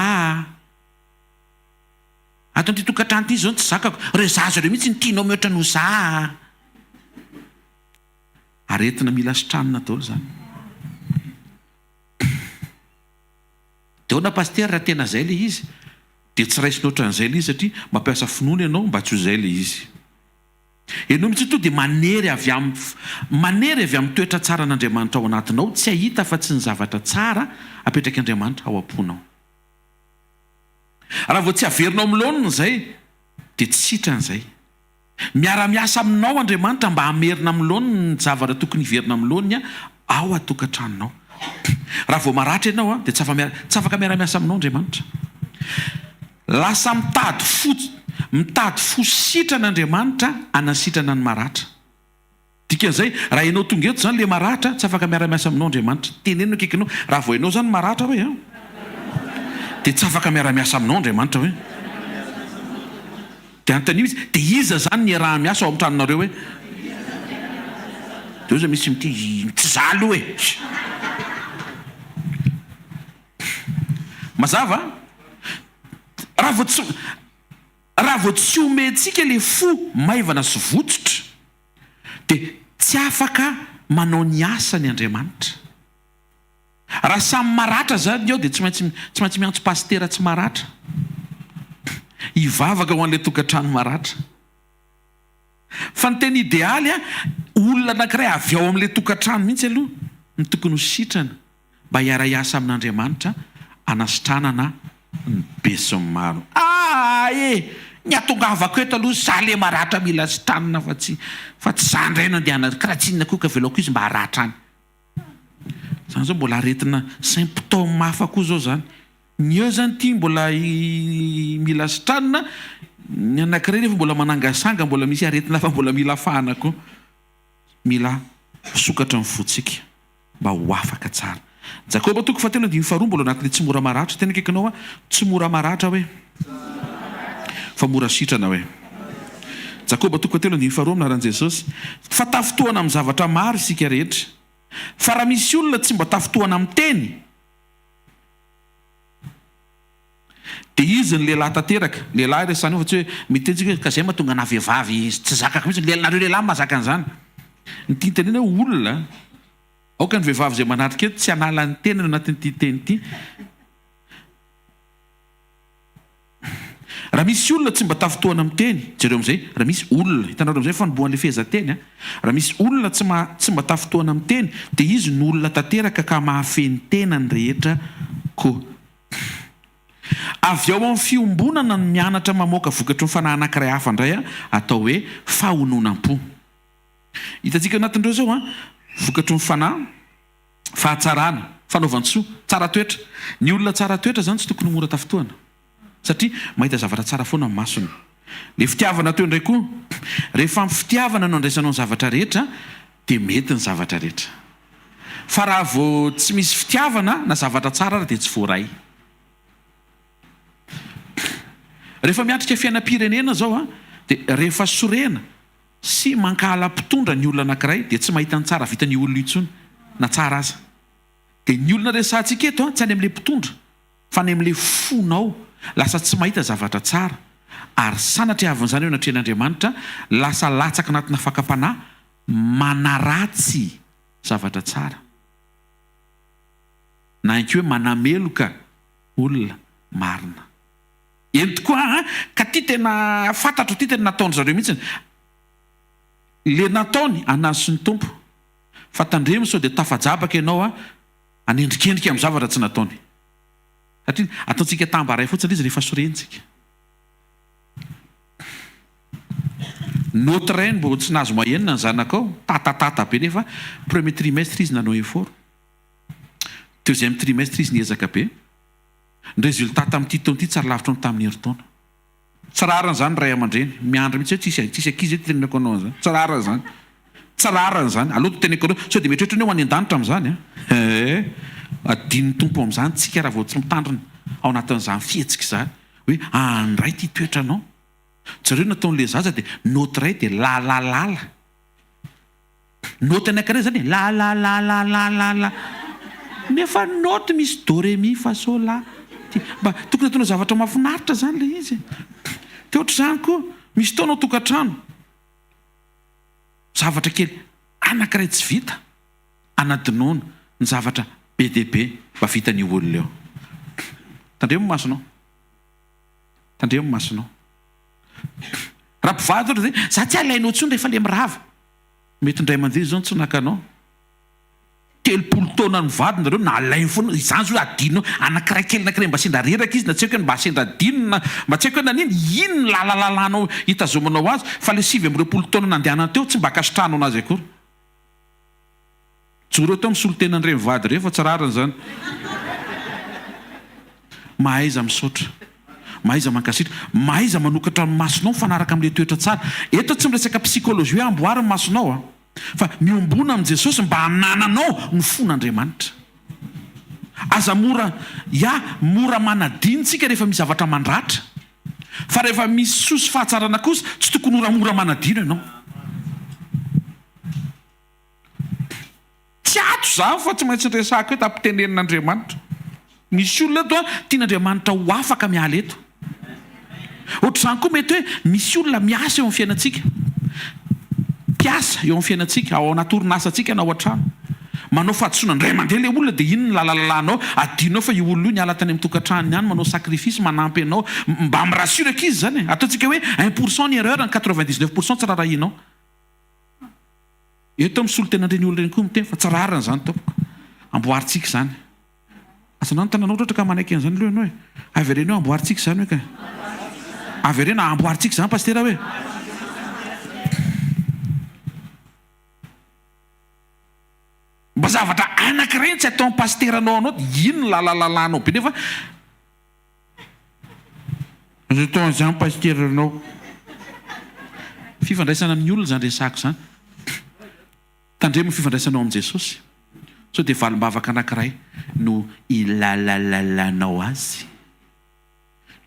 Ato amin'ity tokantrano ity izao no tsy zakako. Ireo zaza ireo mihitsy no tianao mihoatra noho za. Aretina mila sitranina daholo izany. Dia ahoana Pasitera raha tena izay ilay izy? Dia tsy raisina ohatran'izay ilay izy satria mampiasa finoana ianao mba tsy ho izay ilay izy. Ianao mihitsy tonga dia manery avy amin'ny manery avy amin'ny toetra tsaran'Andriamanitra ao anatinao tsy hahita afa-tsy ny zavatra tsara apetrak'Andriamanitra ao am-ponao. Raha vao tsy averinao amin'ny laoniny izay dia tsy sitrana izay. Miara-miasa aminao Andriamanitra mba hamerina amin'ny laoniny ny zavatra tokony hiverina amin'ny laoniny ao an-tokantranonao. Raha vao maratra ianao dia tsy afa-miara, tsy afaka miara-miasa aminao Andriamanitra. Lasa mitady fo, mitady fo sitrana Andriamanitra hanasitrana ny maratra. Dikan'izay, raha ianao tonga eto izany ilay maratra, tsy afaka miara-miasa aminao Andriamanitra. Teneno ny akaikinao, raha vao ianao izany maratra hoe an, dia tsy afaka miara-miasa aminao Andriamanitra hoe. Dia anontanio izy, dia iza izany no iaraha-miasa ao amin'ny tranonareo hoe? Dia hoy izy misy miteny, tsy za aloha e! Mazava? Raha vao tsy, raha vao tsy omentsika ilay fo maivana sy votsotra, dia tsy afaka manao ny asany Andriamanitra. Raha samy maratra zany ny ao dia tsy maintsy tsy maintsy miantso pasitera tsy maratra hivavaka ho an'ilay tokantrano maratra. Fa ny tena idealy an, olona anankiray avy ao amin'ilay tokantrano mihitsy aloha no tokony ho sitrana mba hiara-hiasa amin'Andriamanitra hanasitranana ny besinimaro. Aa e! Ny hatongavako eto aloha za le maratra mila sitranina fa tsy fa tsy za indray no andehanana, karaha tsy inona koa ka avelao koa izy mba haratra any. Zany zao mbola aretina symptôme hafa koa zao zany. Ny eo zany ity mbola mila sitranina, ny anakiray nefa mbola manangasanga mbola misy aretina hafa mbola mila afahana koa. Mila misokatra ny fontsika mba ho afaka tsara. Jakoba toko fahatelo andininy faharoa mbola anatin'ilay tsy mora maratra. Tena akaikinao aho, tsy mora maratra hoe fa mora sitrana hoe. Jakoba toko fahatelo andininy faharoa amin'ny anaran'i Jesosy. Fa tafintohana amin'ny zavatra maro isika rehetra. Fa raha misy olona tsy mba tafintohana amin'ny teny, dia izy ny lehilahy tanteraka. Lehilahy resahina eo fa tsy hoe miteny tsika hoe ka izay mahatonga anà vehivavy tsy zakako mihitsy. Nareo lehilahy mahazaka an'izany. Ny tiany tenenina hoe olona, aoka ny vehivavy izay manatrika eto tsy hanala ny tenany ao anatin'ity teny ity. Raha misy olona tsy mba tafintohana miteny, jereo amin'izay, raha misy olona, hitanareo amin'izay fanombohan'ilay fehezanteny an, raha misy olona tsy ma, tsy mba tafintohana miteny, dia izy no olona tanteraka ka mahafehy ny tenany rehetra koa. Avy ao amin'ny fiombonana no mianatra mamoaka vokatry ny fanahy anankiray hafa indray an, atao hoe fahononam-po. Hitantsika ao anatin'ireo izao an, vokatry ny fanahy, fahatsarana, fanaovan-tsoa, tsara toetra. Ny olona tsara toetra izany tsy tokony ho mora tafintohana satria mahita zavatra tsara foana ny masony. Ilay fitiavana teo indray koa, rehefa amin'ny fitiavana no andraisanao ny zavatra rehetra dia mety ny zavatra rehetra. Fa raha vao tsy misy fitiavana na zavatra tsara ary dia tsy voaray. Rehefa miatrika fiainam-pirenena izao dia rehefa sorena sy mankahala mpitondra ny olona anankiray dia tsy mahita ny tsara vitan'io olona io intsony na tsara aza. Dia ny olona resahantsika eto tsy any amin'ilay mpitondra fa any amin'ilay fonao lasa tsy mahita zavatra tsara ary sanatria avin'izany eo anatrehan'Andriamanitra lasa latsaka anatina fakam-panahy manaratsy zavatra tsara na ihany koa hoe manameloka olona marina. Eny tokoa aa, ka ty tena fantatro ty tena nataon-dry zareo mihitsiny. Le nataony anazy sy ny Tompo. Fa tandremo sao dia tafajabaka ianao a, hanendrikendrika amin'ny zavatra tsy nataony. Satria ataontsika tambaray fotsiny izy rehefa sorentsika. Note iray mbo tsy nahazo moyenne ny zanakao, tatatata be nefa premier trimestre izy nanao effort. Deuxième trimestre izy niezaka be. Ny résultat tamin'ity taona ity tsara lavitra noho tamin'ny herintaona. Tsy rariny izany ray aman-dreny. Miandry mihitsy hoe tsisy tsisy ankizy eto hitenenako anao an'izany. Tsy rariny izany. Tsy rariny izany. Aleo teneniko anao sao dia mieritreritra ny hoe ho any an-danitra amin'izany an. Ee. Adinon'ny Tompo amin'izany tsika raha vao tsy mitandrina ao anatin'izany fihetsika izany. Hoe andray ity toetranao. Jereo ny nataon'ilay zaza dia note iray dia la la la la. Note anankiray zany e, la la la la la la la. Nefa note misy do re mi fa sol la ti. Mba tokony ataonao zavatra mahafinaritra zany le izy e. Dia ohatr'izany koa, misy fotoana ao tokantrano, zavatra kely anankiray tsy vita, anadinoana ny zavatra be dia be mba vitan'io olona io. Tandremo ny masonao. Tandremo ny masonao. Raha mpivady ohatra dia za tsy alainao intsony rehefa le mirava. Mety indray mandeha izao no tsy nakanao. 30 taona nivady nareo nalainy foana, izany zao adinonao, anakiray kely anakiray mba sendra reraka izy na tsy haiko hoe mba sendra adino na mba tsy haiko hoe nanino, iny ny lalalalanao hitazomanao azy fa le 29 taona nandehanany teo tsy mba ankasitrahanao anazy akory. Mijoro eto misolo tena an'ireny vady ireny fa tsy rariny izany. Mahaiza misaotra. Mahaiza mankasitraka. Mahaiza manokatra ny masonao mifanaraka amin'ilay toetra tsara. Eto tsy miresaka psychologie hoe amboary ny masonao a. Fa miombona amin'i Jesosy mba hanananao ny fon'Andriamanitra. Aza mora, ya, mora manadino tsika rehefa misy zavatra mandratra. Fa rehefa misy soa sy fahatsarana kosa, tsy tokony ho mora manadino ianao. Tsy ato izany fa tsy maintsy resahako eto ampitenenin'Andriamanitra. Misy olona eto an, tian'Andriamanitra ho afaka miala eto. Ohatr'izany koa mety hoe misy olona miasa eo amin'ny fiainantsika. Mpiasa eo amin'ny fiainantsika, ao anaty orinasantsika na ao an-trano. Manao fahadisoana indray mandeha ilay olona dia iny ny lalalalanao, adinonao fa io olona io niala tany amin'ny tokantranony any, manao sacrifice, manampy anao, mba mi-rassure ankizy izany e. Ataontsika hoe 1% ny erreur, ny 99% tsy raharahianao. Eto amin'ny solontenan'ireny olona ireny koa miteny fa tsy rariny izany tompoko. Amboarintsika izany. Aza nanontany anao ohatra ka manaiky an'izany aloha ianao e. Avereno hoe amboarintsika izany hoe ka. Avereno amboarintsika izany pasitera hoe. Mba zavatra anankiray tsy ataon'ny pasiteranao anao dia iny no lalalalanao be nefa Aza atao an'izany Pasitera Renaud. Fifandraisana amin'ny olona izany resahako izany. Tandremo ny fifandraisanao amin'i Jesosy. Sao dia valim-bavaka anankiray no ilalalalanao azy.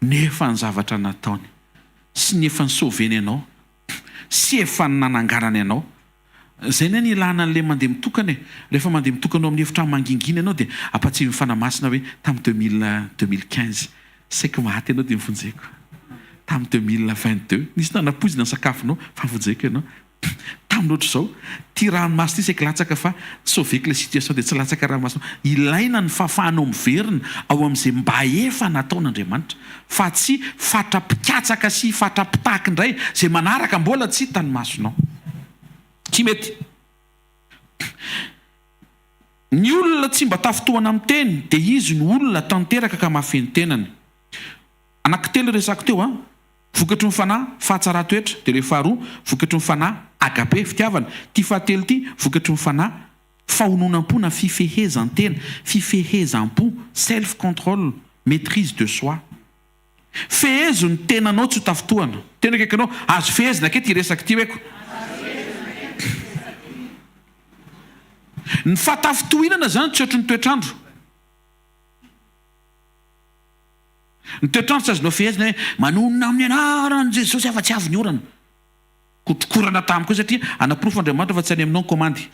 Nefa ny zavatra nataony sy ny efa ni-sauver-ny anao sy efa nananganany anao. Izay anie ny ilana an'ilay mandeha mitokana e. Rehefa mandeha mitokana ao amin'ny efitrano mangingina ianao dia ampatsiahin'ny Fanahy Masina hoe tamin'ny 2000, 2015 saiky maty ianao dia novonjeko. Tamin'ny 2022 nisy nanapoizina ny sakafonao fa novonjeko ianao. Tamin'ny ohatr'izao, ity ranomasina ity saiky latsaka fa sauveko ilay situation dia tsy latsaka ranomasina. Ilaina ny fahafahanao miverina ao amin'izay mba efa nataon'Andriamanitra. Fa tsy fatra-pikatsaka sy fatra-pitaky indray izay manaraka mbola tsy hitan'ny masonao. Tsy mety. Ny olona tsy mba tafintohana amin'ny teny dia izy no olona tanteraka ka mahafehy ny tenany. Anankitelo resako teo an. Vokatry ny fanahy, fahatsaran-toetra, dia ilay faharoa, vokatry ny fanahy, agape, fitiavana. Ity fahatelo ity, vokatry ny fanahy, Fahononam-po na fifehezan-tena, fifehezam-po, self control, maitrise de soi. Fehezo ny tenanao tsy ho tafintohana. Tena akaikinao, azo fehezina ake ity resaka ity hoeko. Ny fahatafintohinana izany tsy ohatry ny toetr'andro. Ny toetr'andro tsy azonao fehezina hoe manonona amin'ny anaran'i Jesosy aho fa tsy avy ny orana. Kotrokorana tamiko io satria anaporofo Andriamanitra fa tsy any aminao ny komandy.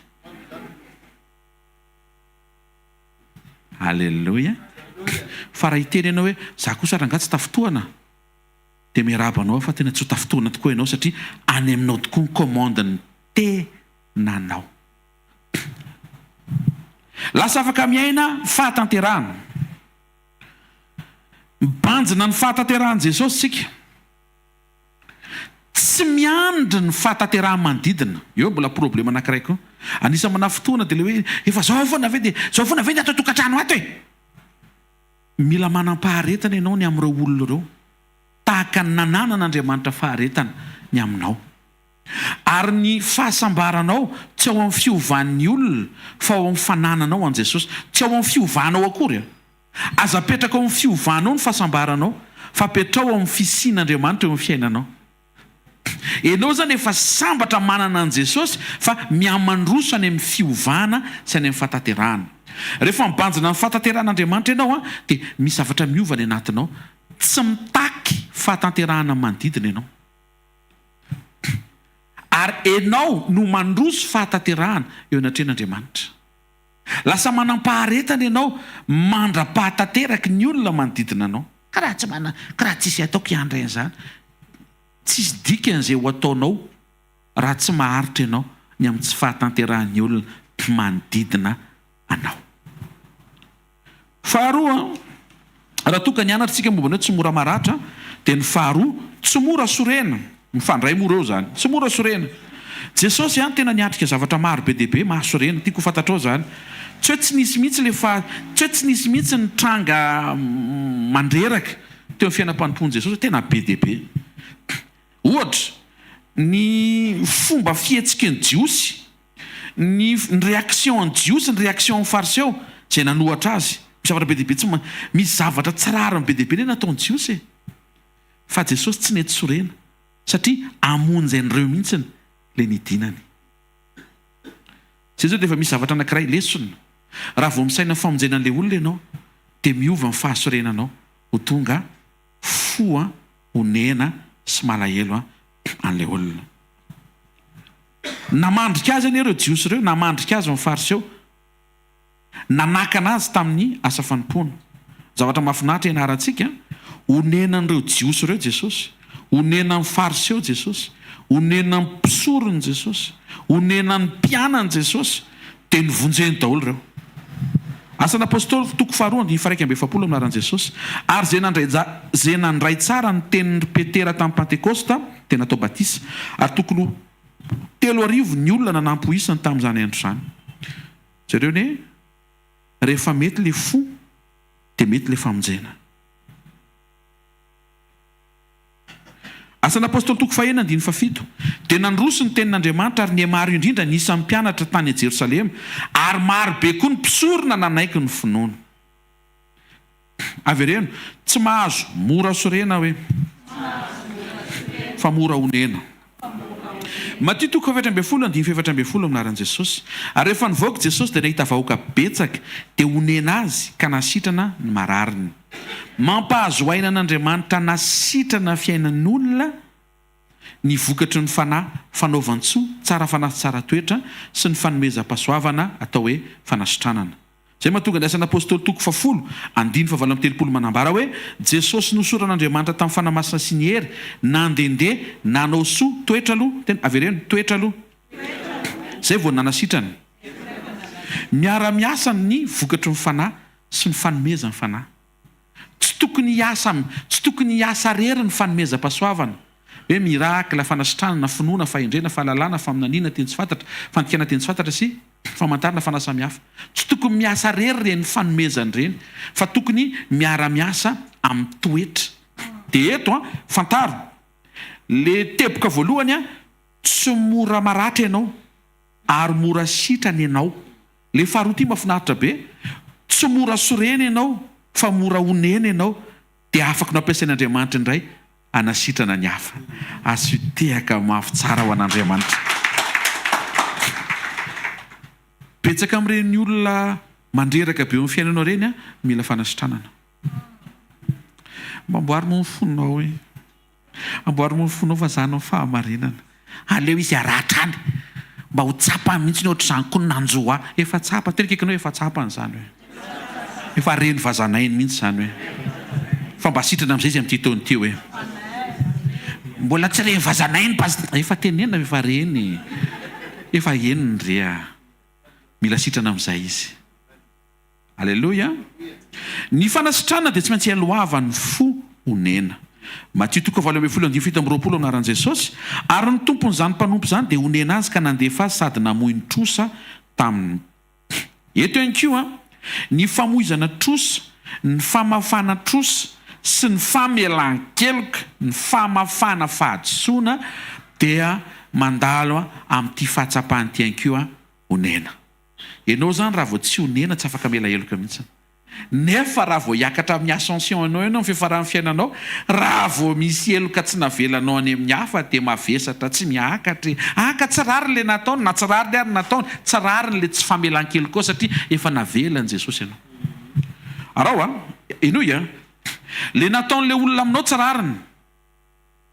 Alléluia. Fa raha hiteny ianao hoe za kosa rangahy tsy tafintohana dia miarahaba anao aho fa tena tsy ho tafintohana tokoa ianao satria any aminao tokoa ny commande ny tenanao. Lasa afaka miaina fahatanterahana. Mibanjina ny fahatanterahan'i Jesosy isika. Tsy miandry ny fahatanterahan'ny manodidina. Eo mbola problème anankiray koa. Anisan'ny manafintohina dia ilay hoe efa zao foana ve dia zao foana ve ny ato an-tokantrano ato e? Mila manam-paharetana ianao ny amin'ireo olona ireo. Tahaka ny nananan'Andriamanitra faharetana ny aminao. Ary ny fahasambaranao tsy ao amin'ny fiovan'ny olona fa ao amin'ny fanananao an'i Jesosy. Tsy ao amin'ny fiovanao akory. Aza apetraka ao amin'ny fiovanao ny fahasambaranao, fa apetraho ao amin'ny fisian'Andriamanitra eo amin'ny fiainanao. Ianao izany efa sambatra manana an'i Jesosy fa mihamandroso any amin'ny fiovana sy any amin'ny fahatanterahana. Rehefa mibanjina ny fahatanterahan'Andriamanitra ianao dia misy zavatra miova any anatinao. Tsy mitaky fahatanterahana amin'ny manodidina ianao. Ary ianao no mandroso fahatanterahana eo anatrehan'Andriamanitra. Lasa manam-paharetana ianao mandra-pahatanteraky ny olona manodidina anao. Ka raha tsy mana, ka raha tsisy ataoko hiandry an'izany, tsisy dikany izay ho ataonao raha tsy maharitra ianao ny amin'ny tsy fahatanterahan'ny olona manodidina anao. Faharoa, raha toa ka nianatra isika momba ny hoe tsy mora maratra, dia ny faharoa, tsy mora sorena. Mifandray moa ireo izany. Tsy mora sorena. Jesosy an, tena niatrika zavatra maro be dia be mahasorena. Tiako ho fantatrao izany. Tsy hoe tsy nisy mihitsy ilay fa, tsy hoe tsy nisy mihitsy ny tranga mandreraka teo amin'ny fiainam-panompoan'i Jesosy fa tena be dia be. Ohatra, ny fomba fihetsiky ny Jiosy Ny ny réaction an'ny Jiosy, ny réaction an'ny Fariseo izay nanohatra azy. Misy zavatra be dia be tsy ma, misy zavatra tsy rariny be dia be anie nataon'ny Jiosy e! Fa Jesosy tsy nety sorena satria hamonjy an'ireo mihitsiny ilay nidinany. Izay izao dia efa misy zavatra anankiray, lesona, raha vao misaina ny famonjena an'ilay olona ianao dia miova ny fahasorenanao ho tonga fo onena sy malahelo an'ilay olona. Namandrika azy anie ireo Jiosy ireo, namandrika azy ny Fariseo, nanakana azy tamin'ny asa fanompoana. Zavatra mahafinaritra ianarantsika, onenan'ireo Jiosy ireo Jesosy, onenan'ny Fariseo Jesosy, onenan'ny mpisorony Jesosy, onenan'ny mpianany Jesosy, dia novonjeny daholo ireo. Asan'ny Apostoly toko faharoa andininy faha-41 amin'ny anaran'i Jesosy. Ary izay nandray izay nandray tsara ny tenin'i Petera tamin'ny Pantekosta dia natao batisa, ary tokony ho 3000 ny olona nanampy ho isany tamin'izany andro izany. Jereo anie, rehefa mety ilay fo dia mety ilay famonjena. Asan'ny Apostoly toko fahenina andininy fahafito, Dia nandroso ny tenin'Andriamanitra ary nihamaro indrindra ny isan'ny mpianatra tany Jerosalema, ary maro be koa ny mpisorona nanaiky ny finoana. Avereno, tsy mahazo mora sorena hoe, fa mora onena. Matio toko faha-14 andininy faha-14 Amin'ny anaran'i Jesosy. Ary rehefa nivoaka Jesosy dia nahita vahoaka betsaka, dia onena azy ka nahasitrana ny marariny. Mampahazo aina an'Andriamanitra nasitrana fiainan'olona ny vokatry ny fanahy fanaovan-tsoa, tsara fanahy sy tsara toetra, sy ny fanomezam-pahasoavana atao hoe fanasitranana. Izay mahatonga ny Asan'ny Apostoly toko fahafolo, andininy fahavalo amby 30 manambara hoe, Jesosy nohosoran'Andriamanitra tamin'ny Fanahy Masina sy ny hery, nandehandeha, nanao soa, toetra aloha, tena, avereno, toetra aloha, izay vao nanasitrana. Miara-miasa ny vokatry ny Fanahy sy ny fanomezan'ny Fanahy. Tsy tokony hiasa, tsy tokony hiasa rery ny fanomezam-pahasoavana, hoe miracle, fanasitranana, finoana, fahendrena, fahalalana, faminaniana, teny tsy fantatra, fandikana teny tsy fantatra sy famantarana fanahy samihafa. Tsy tokony miasa rery ireny fanomezana ireny fa tokony miara-miasa amin'ny toetra. Dia eto an, fantaro, le teboka voalohany an, tsy mora maratra ianao ary mora sitrana ianao. Le faharoa ty mafinaritra be, tsy mora sorena ianao fa mora onena ianao dia afaka no ampiasain'Andriamanitra indray hanasitrana ny hafa. Asio tehaka mafy tsara ho an'Andriamanitra. Betsaka amin'ireny olona mandreraka be eo amin'ny fiainanao ireny an, mila fanasitranana. Mba amboary moa ny fonao e. Amboary moa ny fonao fa zany no fahamarinana. Aleo izy haratra any mba ho tsapany mihitsy ny ohatr'izany koa ny nanjo ahy. Efa tsapa, tena akaikinao efa tsapany izany hoe. Efa reny vazanainy mihitsy izany hoe. Fa mba sitrana amin'izay izy amin'ity taona ity hoe. Mbola tsy reny vazanainy pas, efa tenenina fa efa reny. Efa henony re a. Mila sitrana amin'izay izy. Aleloia! Ny fanasitranana dia tsy maintsy ialohavan'ny fo honena. Matio toko 18 andininy 27 Amin'ny anaran'i Jesosy, Ary ny tompon'izany mpanompo izany dia honena azy ka nandefa azy sady namoy ny trosa taminy. Eto ihany koa, ny famoizana trosa, ny famafana trosa sy ny famelan-keloka, ny famafana fahadisoana dia mandalo amin'ity fahatsapana ity ihany koa honena. Enao zany raha vao tsy onena tsy afaka mela heloka mihitsy. Nefa raha vao hiakatra amin'ny ascension anao ianao amin'ny fiafaran'ny fiainanao, raha vao misy heloka tsy navelanao any amin'ny hafa dia mavesatra tsy miakatra e! Ah ka tsy rariny le nataony, na tsy rariny ary ny nataony, tsy rariny le tsy famelan-keloka ao satria efa navelan'i Jesosy ianao. Araho a! Henoy a! Le nataon'le olona aminao tsy rariny.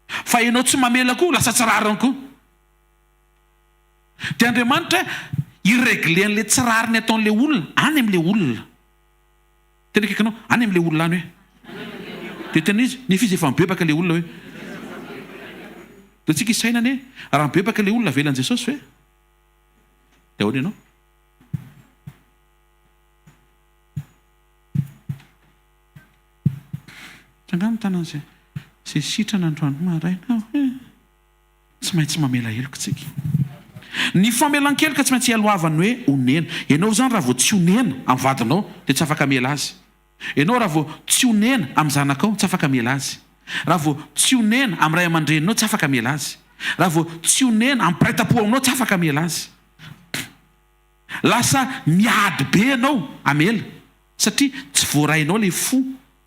Fa ianao tsy mamela koa lasa tsy rariny koa. Dia Andriamanitra hi-regler an'ilay tsy rariny ataon'ilay olona any amin'ilay olona. Tena akaikinao, any amin'ilay olona any hoe. Dia tena izy, nefa izy efa mibebaka ilay olona hoe. Dia tsika hisaina anie, raha mibebaka ilay olona avelan'i Jesosy ve? Dia ahoana ianao? Tsangano ny tanan'izay izay sitrana androany maraina aho e. Tsy maintsy mamela heloka isika. Ny famelan-keloka tsy maintsy ialohavan'ny hoe onena. Ianao izany raha vao tsy onena amin'ny vadinao dia tsy afaka hamela azy. Ianao raha vao tsy onena amin'ny zanakao tsy afaka hamela azy. Raha vao tsy onena amin'ny ray aman-dreninao tsy afaka hamela azy. Raha vao tsy onena amin'ny mpiray tampo aminao tsy afaka hamela azy. Lasa miady be ianao hamela satria tsy voarainao ilay fo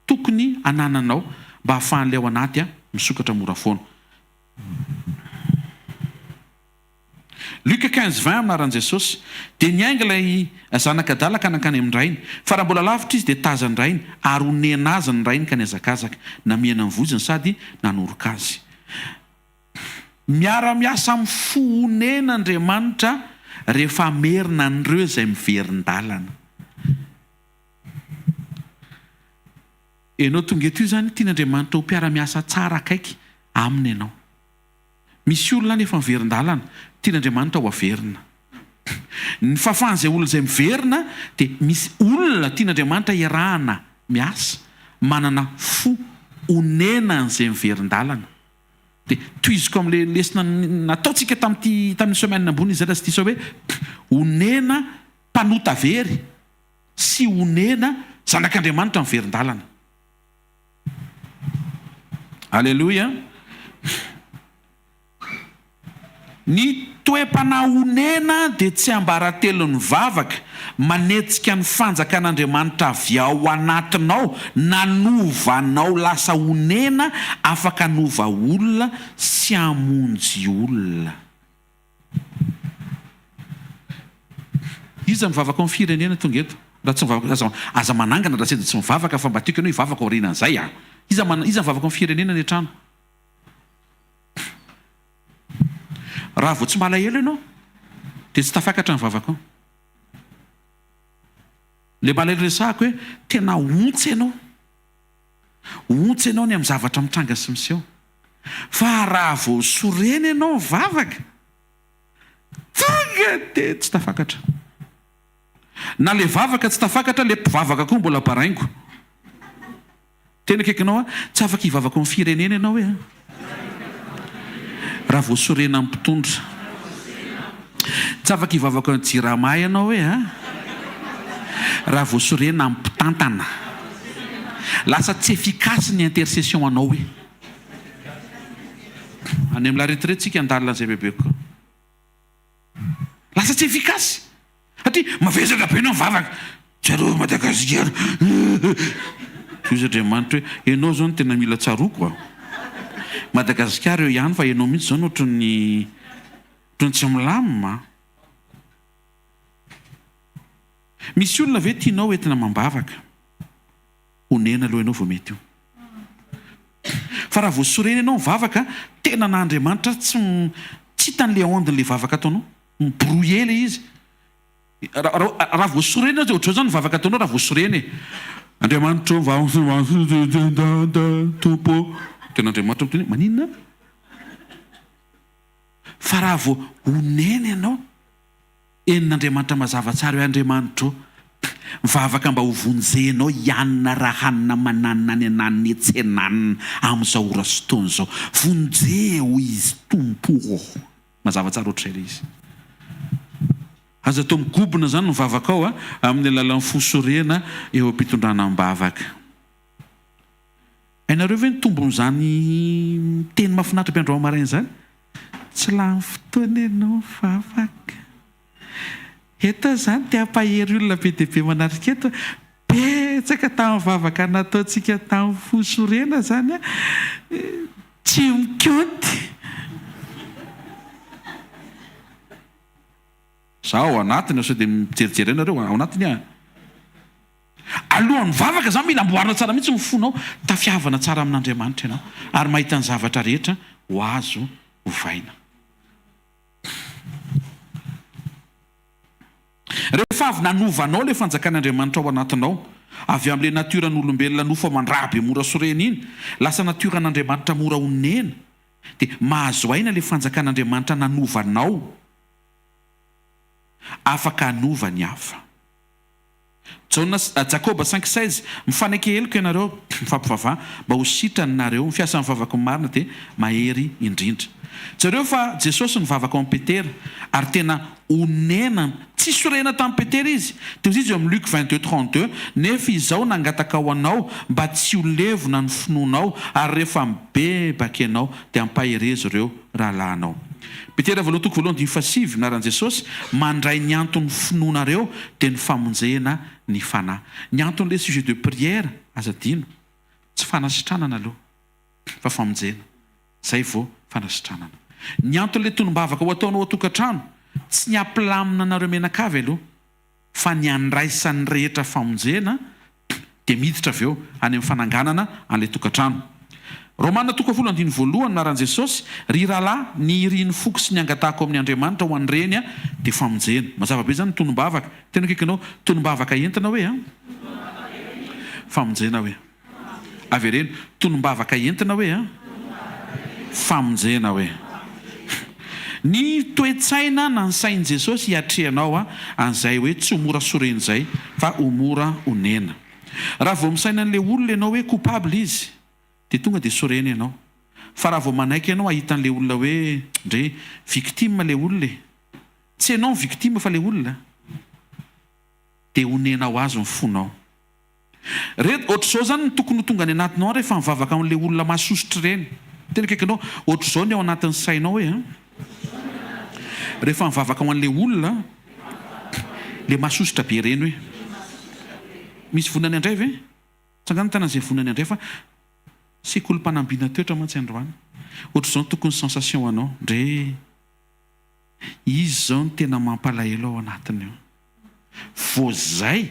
tokony hanananao mba hahafahan'ilay ao anaty misokatra mora foana. Luc 15 20 Amin'ny anaran'i Jesosy, dia niainga ilay zanaka adala ka nankany amin-drainy. Fa raha mbola lavitra izy, dia tazan-drainy, ary onena azy ny rainy ka nihazakazaka, namihana ny vozony sady nanoroka azy. Miara-miasa amin'ny fo onena Andriamanitra rehefa hamerina an'ireo izay miverin-dalana. Ianao tonga eto io izany, tian'Andriamanitra ho mpiara-miasa tsara akaiky Aminy ianao. Misy olona any efa miverin-dalana, tian'Andriamanitra ho averina. Ny fahafahan'izay olona izay miverina dia misy olona tian'Andriamanitra hiarahana miasa, manana fo onena an'izay miverin-dalana. Dia tohiziko amin'ilay lesona nataontsika tamin'ity tamin'ny semaine ambony izay raha tsy diso aho hoe onena mpanota very sy onena zanak'Andriamanitra miverin-dalana. Aleloia! Ny toe-panahy onena dia tsiambaratelon'ny vavaka, manetsika ny fanjakan'Andriamanitra avy ao anatinao, nanova anao lasa onena afaka hanova olona sy hamonjy olona. Iza mivavaka ao amin'ny firenena tonga eto? Raha tsy mivavaka, aza, aza manangana raha sendra tsy mivavaka fa mba tiako ianao hivavaka aorianan'izay a! Iza mana, iza mivavaka ao amin'ny firenena any an-trano? Raha vao tsy malahelo ianao dia tsy tafakatra ny vavakao. Ilay malahelo resahako hoe tena ontsa ianao. Ontsa ianao ny amin'ny zavatra mitranga sy miseho. Fa raha vao sorena ianao mivavaka, tonga dia tsy tafakatra. Na ilay vavaka tsy tafakatra, ilay mpivavaka koa mbola baraingo. Tena akaikinao aho, tsy afaka hivavaka ao amin'ny firenena ianao hoe an! Raha vao sorena amin'ny mpitondra. Tsy afaka hivavaka ao amin'ny jirama ianao hoe an! Raha vao sorena amin'ny mpitantana. Lasa tsy efficace ny intercession anao hoe. Any amin'ny la retraite tsika handalina an'izay bebe kokoa. Lasa tsy efficace. Satria mavesatra be ianao mivavaka. Tsarovy Madagasikara. Hoy izy Andriamanitra hoe, ianao izao no tena mila tsaroako a. Madagasikara eo ihany fa ianao mihitsy izao no ohatran'ny ohatran'ny tsy milamina a. Misy olona ve tianao entina amam-bavaka? Onena aloha ianao vao mety io. Fa raha vao sorena ianao mivavaka, tena na Andriamanitra ary tsy tsy hitany le onde le vavaka ataonao. Mi-brouiller le izy. Raha vao sorena ianao dia ohatr'izao zany ny vavaka ataonao raha vao sorena e. Andriamanitra ô, Tompo ô. Tena Andriamanitra miteny hoe maninona? Fa raha vao onena ianao, Henon'Andriamanitra mazava tsara hoe Andriamanitra ô, mivavaka mba ho vonjenao i Anna Rahanina Mananina any ananina etsy ananina amin'izao ora sy fotoana izao. Vonjeo izy Tompo ô. Mazava tsara ohatr'izay ilay izy. Aza atao migobona izany ny vavakao a, amin'ny alalan'ny fo sorena eo am-pitondrana am-bavaka. Hainareo ve ny tombon'izany teny mahafinaritra be androany maraina izany? Tsy lany fotoana ianao mivavaka. Eto aho izany te hampahery olona be dia be manatrika eto. Be. Betsaka tamin'ny vavaka nataontsika tamin'ny fo sorena izany an, tsy mikaonty. Za ao anatiny sao dia mijerijery eo nareo, ao anatiny aho. Alohan'ny vavaka zany mila amboarina tsara mihitsy ny fonao, tafiavana tsara amin'Andriamanitra ianao ary mahita ny zavatra rehetra ho azo ovaina. Rehefa avy nanova anao ilay fanjakan'Andriamanitra ao anatinao, avy amin'ilay natioran'olombelona nofo aman-dra be mora sorena iny, lasa natioran'Andriamanitra mora onena, dia mahazo aina ilay fanjakan'Andriamanitra nanova anao, afaka hanova ny hafa. Jaona, Jakoba 5,16, Mifaneke heloka ianareo, mifampivavaha, mba ho sitrany nareo, ny fiasan'ny vavaky ny marina dia mahery indrindra. Jereo fa Jesosy nivavaka ao amin'i Petera, ary tena onena, tsy sorena tamin'i Petera izy, dia hoy izy eo amin'ny Luc 22,32, Nefa izao nangataka ho anao, mba tsy ho levona ny finoanao, ary rehefa mibebaka ianao, dia ampaherezo ireo rahalahinao. Petera voalohany toko voalohany andininy fahasivy, Anaran'i Jesosy, mandray ny anton'ny finoanareo dia ny famonjena ny fanahy. Ny anton'ilay sujet de prière, aza adino, tsy fanasitranana aloha fa famonjena, zay vao fanasitranana. Ny anton'ilay tonom-bavaka ho ataonao ao an-tokantrano, tsy ny hampilamina anareo mianakavy aloha, fa ny handraisan'ny rehetra famonjena dia miditra avy eo any amin'ny fananganana an'ilay tokantrano. Romana toko folo andininy voalohany Anaran'i Jesosy, Ry rahalahy, ny irin'ny foko sy ny angatahako amin'ny Andriamanitra ho an'ireny dia famonjena. Mazava be izany ny tonom-bavaka. Tena akaikinao, tonom-bavaka entina hoe an? Famonjena hoe. Avereno, tonom-bavaka entina hoe an? Famonjena hoe. Ny toe-tsaina na ny sain'i Jesosy hiatrehanao an'izay hoe tsy ho mora sorena izay fa ho mora onena. Raha vao misaina an'ilay olona ianao hoe coupable izy dia tonga dia sorena ianao. Fa raha vao manaiky ianao hahita an'ilay olona hoe ndre victime ilay olona e. Tsy ianao no victime fa ilay olona. Dia onena ho azy ny fonao. Re, ohatr'izao izany no tokony ho tonga any anatinao any rehefa mivavaka amin'ilay olona mahasosotra ireny. Tena akaikinao, ohatr'izao ny ao anatin'ny sainao hoe an. Rehefa mivavaka ho an'ilay olona, ilay mahasosotra be ireny hoe. Misy vonona ny handray ve? Tsangano ny tanan'izay vonona ny handray fa sekolim-panambina toetra mantsy androany. Ohatr'izao no tokony sensation anao. Ndre, izy izao no tena mampalahelo ao anatiny ao. Vao izay.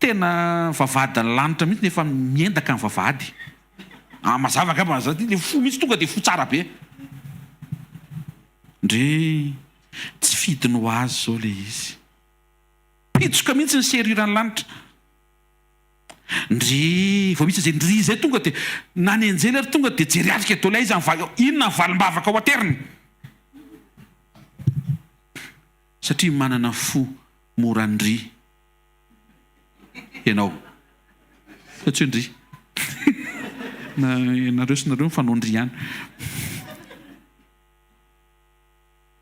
Tena vavahadin'ny lanitra mihitsy nefa miendaka ny vavahady. Ah mazava angamba zany ty le fo mihitsy tonga de fo tsara be. Ndry tsy fidiny ho azy zao le izy. Pitsoka mihitsy ny serrure ny lanitra. Ndry vao misy zay ndry zay tonga de na ny anjely ary tonga de jeriatrika daholo aiza ny val inona ny valim-bavaka ho ateriny. Satria manana fo mora ndry. Ianao. Fa tsy hoe ndry. Na ianareo sy nareo mifanao ndry ihany.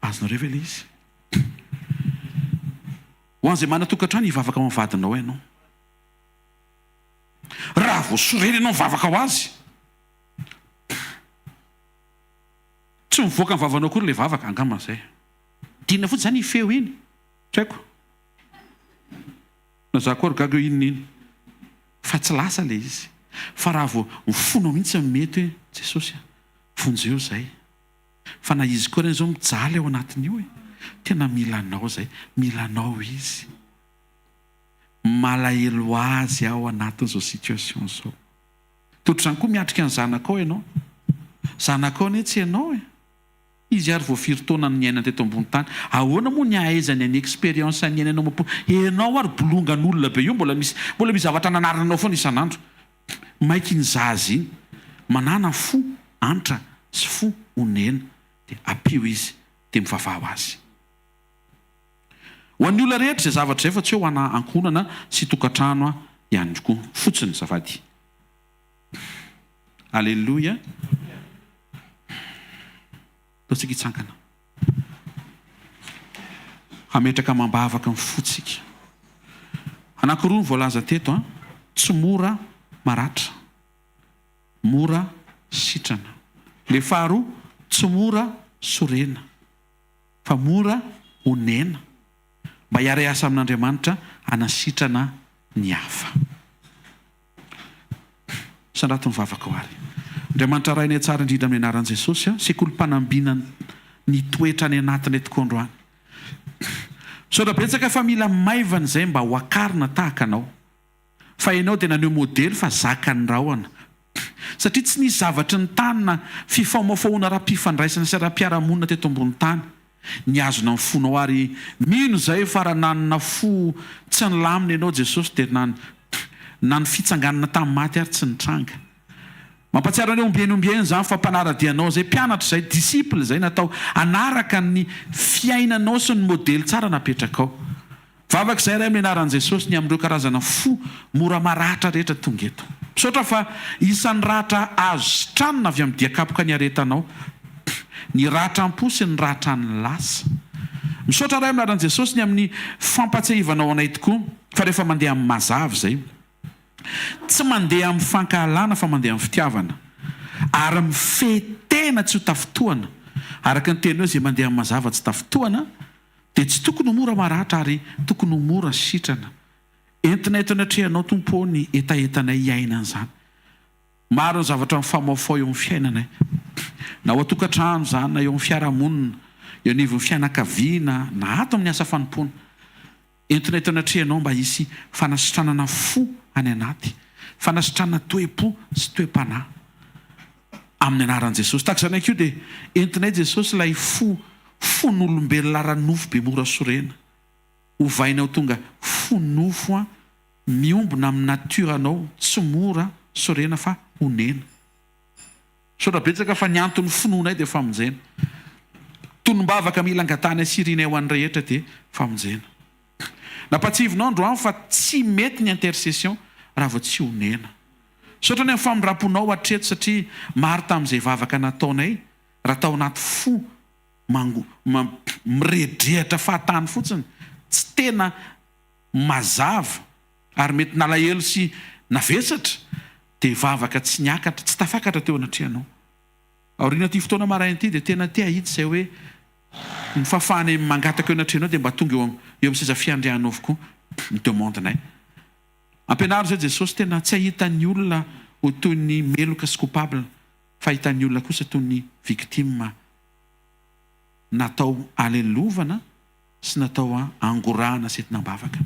Azonareo ve ilay izy? Ho an'izay manan-tokantrano, hivavaka ho an'ny vadinao ianao. Raha vao sorena ianao mivavaka ho azy, tsy mivoaka ny vavanao akory ilay vavaka, angamba izay. Dinina fotsiny izany iny feo iny. Tsy haiko. Na za koa ary gaga hoe inona iny. Fa tsy lasa ilay izy. Fa raha vao ny fonao mihitsy no mety hoe Jesosy a, vonjeo izay. Fa na izy koa ireny izao mijaly ao anatin'io e. Tena mila anao izay. Mila anao izy. Malahelo azy aho anatin'izao situation izao. Dia ohatr'izany koa miatrika ny zanakao ianao. Zanakao anie tsy ianao e. Izy ary vao firy taona no niainany teto ambony tany? Ahoana moa ny ahaizany ny expérience niainanao mampo Enao ary bolongan'olona be io mbola misy mbola misy zavatra ananarana anao foana isan'andro. Maika iny zaza iny. Manàna fo antra sy fo onena dia ampio izy dia mivavaha ho azy. Ho an'ny olona rehetra izay zavatra izay fa tsy hoe ho ana ankohonana sy tokantrano ihany koa fotsiny azafady. Aleloia. Ataontsika hitsangana. Hametraka amam-bavaka ny fontsika. Anankiroa ny voalaza teto an, tsy mora maratra, mora sitrana. Ilay faharoa, tsy mora sorena, fa mora onena. Mba hiara-hiasa amin'Andriamanitra hanasitrana ny hafa. Sandrato ny vavakao ary. Andriamanitra Rainay tsara indrindra amin'ny anaran'i Jesosy a, sekolim-panambinana ny toetra any anatinay tokoa androany. Misaotra betsaka fa mila maivana izay mba ho akarina tahaka anao. Fa ianao dia naneho modely fa zakan'ny rahona. Satria tsy nisy zavatry ny tany na fifamofahoana ara-pifandraisana sy ara-piarahamonina teto ambony tany. Nihazona ny fonao ary mino izay fa raha nanana fo tsy nilamina ianao Jesosy dia na na ny fitsanganana tamin'ny maty ary tsy nitranga. Mampatsiaro anay ombieny ombieny izany fa mpanara-dia anao izay, mpianatra izay, disciple izay natao hanaraka ny fiainanao sy ny modely tsara napetrakao. Vavaka izay Ray amin'ny anaran'i Jesosy ny amin'ireo karazana fo mora maratra rehetra tonga eto. Misaotra fa isan'ny ratra azo sitranina avy amin'ny dian-kapoka niaretanao ny ratram-po sy ny ratran'ny lasa. Misaotra Ray amin'ny anaran'i Jesosy ny amin'ny fampatsiahivanao anay tokoa fa rehefa mandeha amin'ny mazava izay tsy mandeha amin'ny fankahalana fa mandeha amin'ny fitiavana ary mifehy tena tsy ho tafintohana araka ny teny hoe izay mandeha amin'ny mazava tsy tafintohana dia tsy tokony ho mora maratra ary tokony ho mora sitrana. Entina eto anatrehanao Tompo ô ny hetahetanay hiaina an'izany. Maro ny zavatra mifamaofao eo amin'ny fiainanay. Na ao an-tokantrano izany, na eo amin'ny fiarahamonina, eo anivon'ny fianakaviana, na ato amin'ny asa fanompoana. Entina eto anatrehanao mba hisy fanasitranana fo any anaty, fanasitranana toe-po sy toe-panahy. Amin'ny anaran'i Jesosy. Tahaka izany ihany koa dia entinay Jesosy ilay fo fon'olombelona ara-nofo be mora sorena. Ovaina ho tonga fo nofo an, miombona amin'ny natiora-nao, tsy mora sorena fa honena. Misaotra betsaka fa ny anton'ny finoanay dia famonjena. Tonom-bavaka mila angatahanay sy irinay ho an'ny rehetra dia famonjena. Nampatsiahivinao androany fa tsy mety ny intercession raha vao tsy onena. Misaotra ny amin'ny famindram-ponao hatreto satria maro tamin'izay vavaka nataonay raha tao anaty fo mango miredrehatra fahatany fotsiny tsy tena mazava ary mety nalahelo sy navesatra dia vavaka tsy niakatra, tsy tafakatra teo anatrehanao. Aorian'ity fotoana maraina ity dia tena te hahita izay hoe ny fahafahanay mangataka eo anatrehanao dia mba tonga eo eo amin'ny seza fiandrianao avokoa ny demande-nay. Ampianaro izay Jesosy tena tsy hahita ny olona ho toy ny meloka sy coupable fa hahita ny olona kosa toy ny victime natao alelovana sy natao hangorahana sy entina am-bavaka.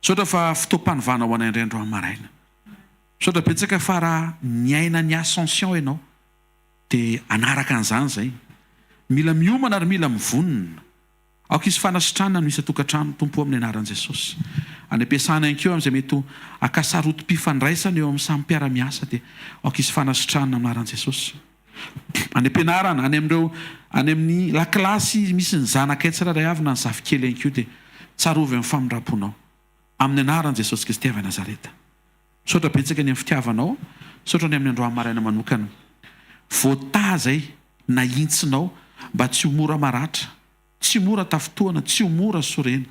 Misaotra fa fotoam-panovana ho anay indray androany maraina. Misaotra betsaka fa raha niaina ny ascension ianao dia hanaraka an'izany izay. Mila miomana ary mila mivonona. Aoka hisy fanasitranana no isan-tokantrano Tompo o amin'ny anaran'i Jesosy. Any am-piasana ihany koa amin'izay mety ho akasarotim-pifandraisana eo amin'ny samy mpiara-miasa dia aoka hisy fanasitranana amin'ny anaran'i Jesosy. Any am-pianarana, any amin'ireo any amin'ny lakilasy misy ny zanakay tsirairay avy na ny zafikely ihany koa dia tsarovy amin'ny famindram-ponao. Amin'ny anaran'i Jesosy Kristy avy Nazareta. Misaotra betsaka ny amin'ny fitiavanao, misaotra ny amin'ny androany maraina manokana. Voataha izay nahintsinao mba tsy ho mora maratra, tsy mora tafintohana, tsy ho mora sorena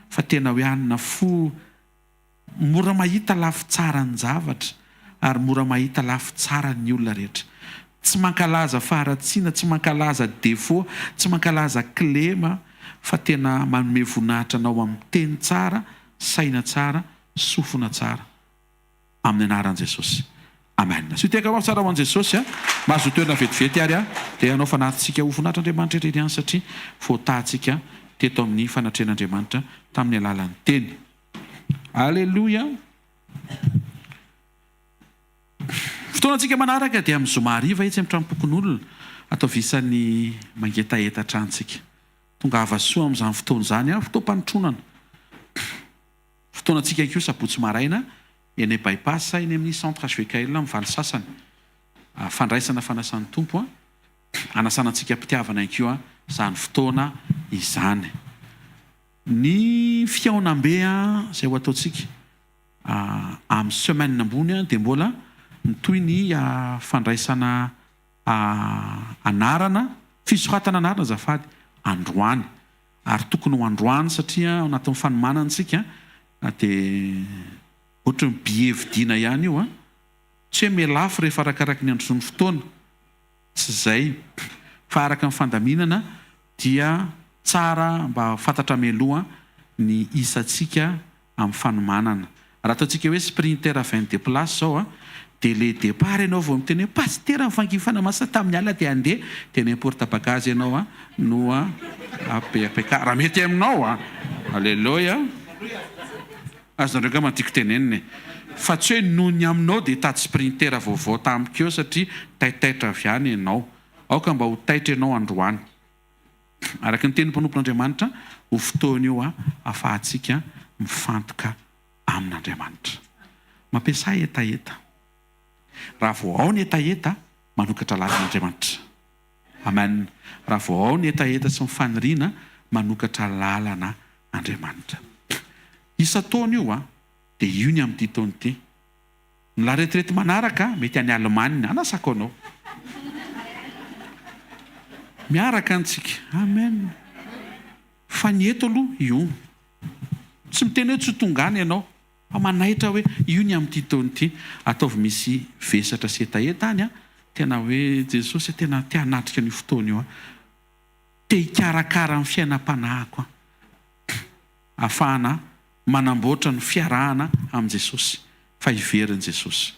fa tena hoe hanana fo Mora mahita lafy tsara ny zavatra ary mora mahita lafy tsara ny olona rehetra. Tsy mankalaza faharatsiana, tsy mankalaza défaut, tsy mankalaza kilema fa tena manome voninahitra anao amin'ny teny tsara, saina tsara, sofina tsara. Amin'ny anaran'i Jesosy. Amen. Asio tehaka mafy tsara ho an'i Jesosy a. Mahazoa toerana vetivety ary a. Dia hanao fanatintsika ho voninahitr'Andriamanitra irery ihany satria voatahantsika teto amin'ny fanatrehan'Andriamanitra tamin'ny alalan'ny teny. Aleloia! Fotoanantsika manaraka dia amin'ny zoma hariva etsy amin'ny tranompokonolona. Ataovy isan'ny mangetaheta hatrany tsika. Tongava soa amin'izany fotoana izany an, fotoam-panotronana. Fotoanantsika ihany koa sabotsy maraina eny By-pass eny amin'ny centre HVKL amin'ny valo sasany. Fandraisana fanasan'ny Tompo an. Anasana antsika am-pitiavana ihany koa izany fotoana izany. Ny fihaonambe izay ho ataontsika amin'ny semaine ambony dia mbola mitohy ny fandraisana anarana, fisoratana anarana azafady, androany. Ary tokony ho androany satria ao anatin'ny fanomanana isika dia ohatry ny billet vidiana ihany io an! Tsy hoe mihalafo rehefa arakaraky ny androsoan'ny fotoana. Tsy izay, fa araka ny fandaminana dia tsara mba fantatra mialoha ny isantsika amin'ny fanomanana. Raha ataontsika hoe sprinter 22 places zao a, dia le départ ianao vao miteny hoe pasitera nifangihy fanamasina tamin'ny alina dia handeha, dia ny porte bagage ianao a no a APK raha mety aminao a! Aleloia! Azonareo angamba ny tiako tenenina e! Fa tsy hoe noho ny aminao dia hitady sprinter vaovao tampoka eo satria taitaitra avy any ianao. Aoka mba ho taitra ianao androany. Araka ny tenin'ny mpanompon'Andriamanitra, ho fotoana io ahafahantsika mifantoka amin'Andriamanitra. Mampiasà hetaheta. Raha vao ao ny hetaheta, manokatra lalana Andriamanitra. Amen. Raha vao ao ny hetaheta sy ny faniriana, manokatra lalana Andriamanitra. Isan-taona io an, dia io ny amin'ity taona ity. Ny la retraite manaraka mety any Allemagne, anasako anao. Miaraka any tsika. Amen. Fa ny eto aloha io. Tsy miteny hoe tsy ho tonga any ianao. Fa manaitra hoe io ny amin'ity taona ity. Ataovy misy vesatra sy hetaheta any an. Tena hoe Jesosy tena te hanatrika an'io fotoana io aho. Te hikarakara ny fiainam-panahiko aho. Ahafahana manamboatra ny fiarahana amin'i Jesosy fa hiverina Jesosy.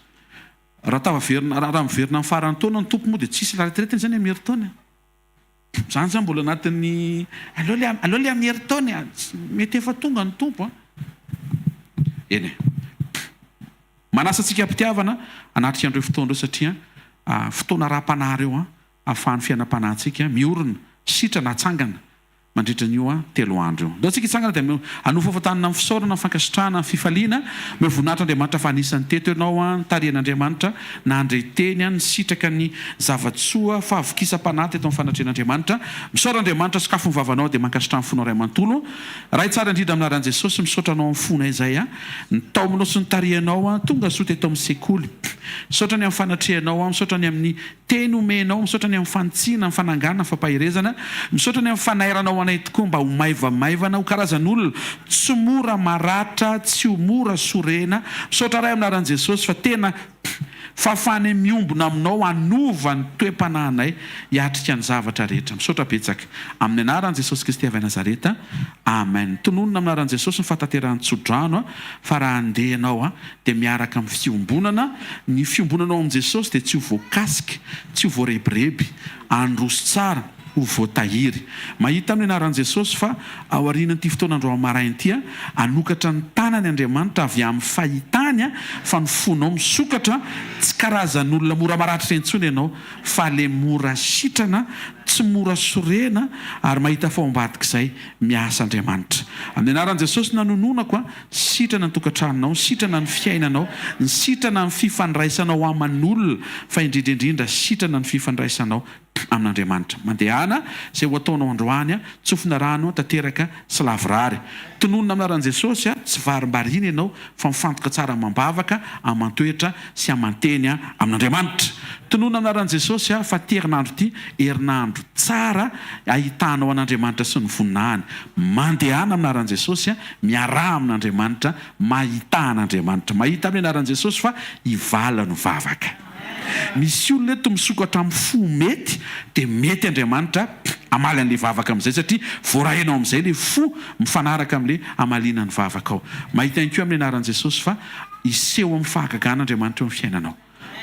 Raha tafaverina, raha miverina amin'ny faran'ny taona ny Tompo moa dia tsisy la retraite izany amin'ny herintaona e. Zany zany mbola anatin'ny aleo le aleo le amin'ny herintaona e, mety efa tonga ny Tompo an. Eny e. Manasa antsika am-pitiavana hanatrika an'ireo fotoana ireo satria fotoana ara-panahy ireo an, ahafahan'ny fiainam-panahintsika miorina, sitrana, atsangana mandritra an'io telo andro io. Ndao tsika hitsangana dia hanofaofa-tanana amin'ny fisaorana, amin'ny fankasitrahana, amin'ny fifaliana. Omeo voninahitra Andriamanitra fa anisan'ny teto ianao, nitarihan'Andriamanitra, nandre teny, nisitraka ny zava-tsoa, fahavokisam-panahy teto amin'ny fanatrehan'Andriamanitra. Misaora Andriamanitra, sokafy ny vavanao dia mankasitraha ny fonao iray manontolo. Ray tsara indrindra amin'ny anaran'i Jesosy, misaotra Anao amin'ny fonay izay nitaominao sy nitarihanao tonga soa teto amin'ny sekoly. Misaotra ny amin'ny fanatrehanao, misaotra ny amin'ny Teny omenao, misaotra ny amin'ny fanitsiana, ny fananganana, ny fampaherezana, misaotra ny amin'ny fanairanao anay tokoa mba ho maivamaivana, ho karazan'olona tsy mora maratra, tsy ho mora sorena, misaotra Ray amin'ny anaran'i Jesosy fa tena fahafahanay miombona aminao hanova ny toe-panahinay hiatrika ny zavatra rehetra. Misaotra betsaka. Amin'ny anaran'i Jesosy Kristy avy any Nazareta. Amen. Tononina amin'ny anaran'i Jesosy ny fahatanterahan'ny tso-drano fa raha handeha ianao dia miaraka amin'ny fiombonana, ny fiombonanao amin'i Jesosy dia tsy ho voakasika, tsy ho voarebireby, handroso tsara, ho voatahiry. Mahita amin'ny anaran'i Jesosy fa aorianan'ity fotoana androany maraina ity, hanokatra ny tanany Andriamanitra avy amin'ny fahitany fa ny fonao misokatra, tsy karazan'olona mora maratra intsony ianao fa le mora sitrana, tsy mora sorena ary mahita fa ao ambadik'izay miasa Andriamanitra. Amin'ny anaran'i Jesosy nanononako Sitrana ny tokantranonao, sitrana ny fiainanao, ny sitrana ny fifandraisanao aman'olona, fa indrindra indrindra sitrana ny fifandraisanao amin'Andriamanitra. Mandehana, izay ho ataonao androany, tsofina rano tanteraka sy lavorary. Tononina amin'ny anaran'i Jesosy, tsy varimbariana ianao fa mifantoka tsara amam-bavaka, aman-toetra sy aman-teny amin'Andriamanitra. Tononina amin'ny anaran'i Jesosy fa ity herinandro ity, herinandro tsara ahitanao an'Andriamanitra sy ny voninahiny. Mandehana amin'ny anaran'i Jesosy, miaraha amin'Andriamanitra, mahità an'Andriamanitra. Mahita amin'ny anaran'i Jesosy fa hivala no vavaka. Misy olona eto misokatra amin'ny fo mety dia mety Andriamanitra hamaly an'ilay vavaka amin'izay satria voarainao amin'izay ilay fo mifanaraka amin'ilay hamaliana ny vavakao. Mahita ihany koa amin'ny anaran'i Jesosy fa hiseho amin'ny fahagagana Andriamanitra eo amin'ny fiainanao.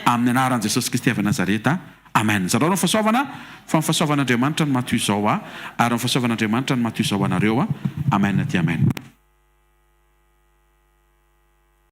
Amin'ny anaran'i Jesosy Kristy avy Nazareta. Amen. Zarao ny fahasoavana fa ny fahasoavan'Andriamanitra no maha toy izao ahy ary ny fahasoavan'Andriamanitra no maha toy izao anareo. Amen dia Amen.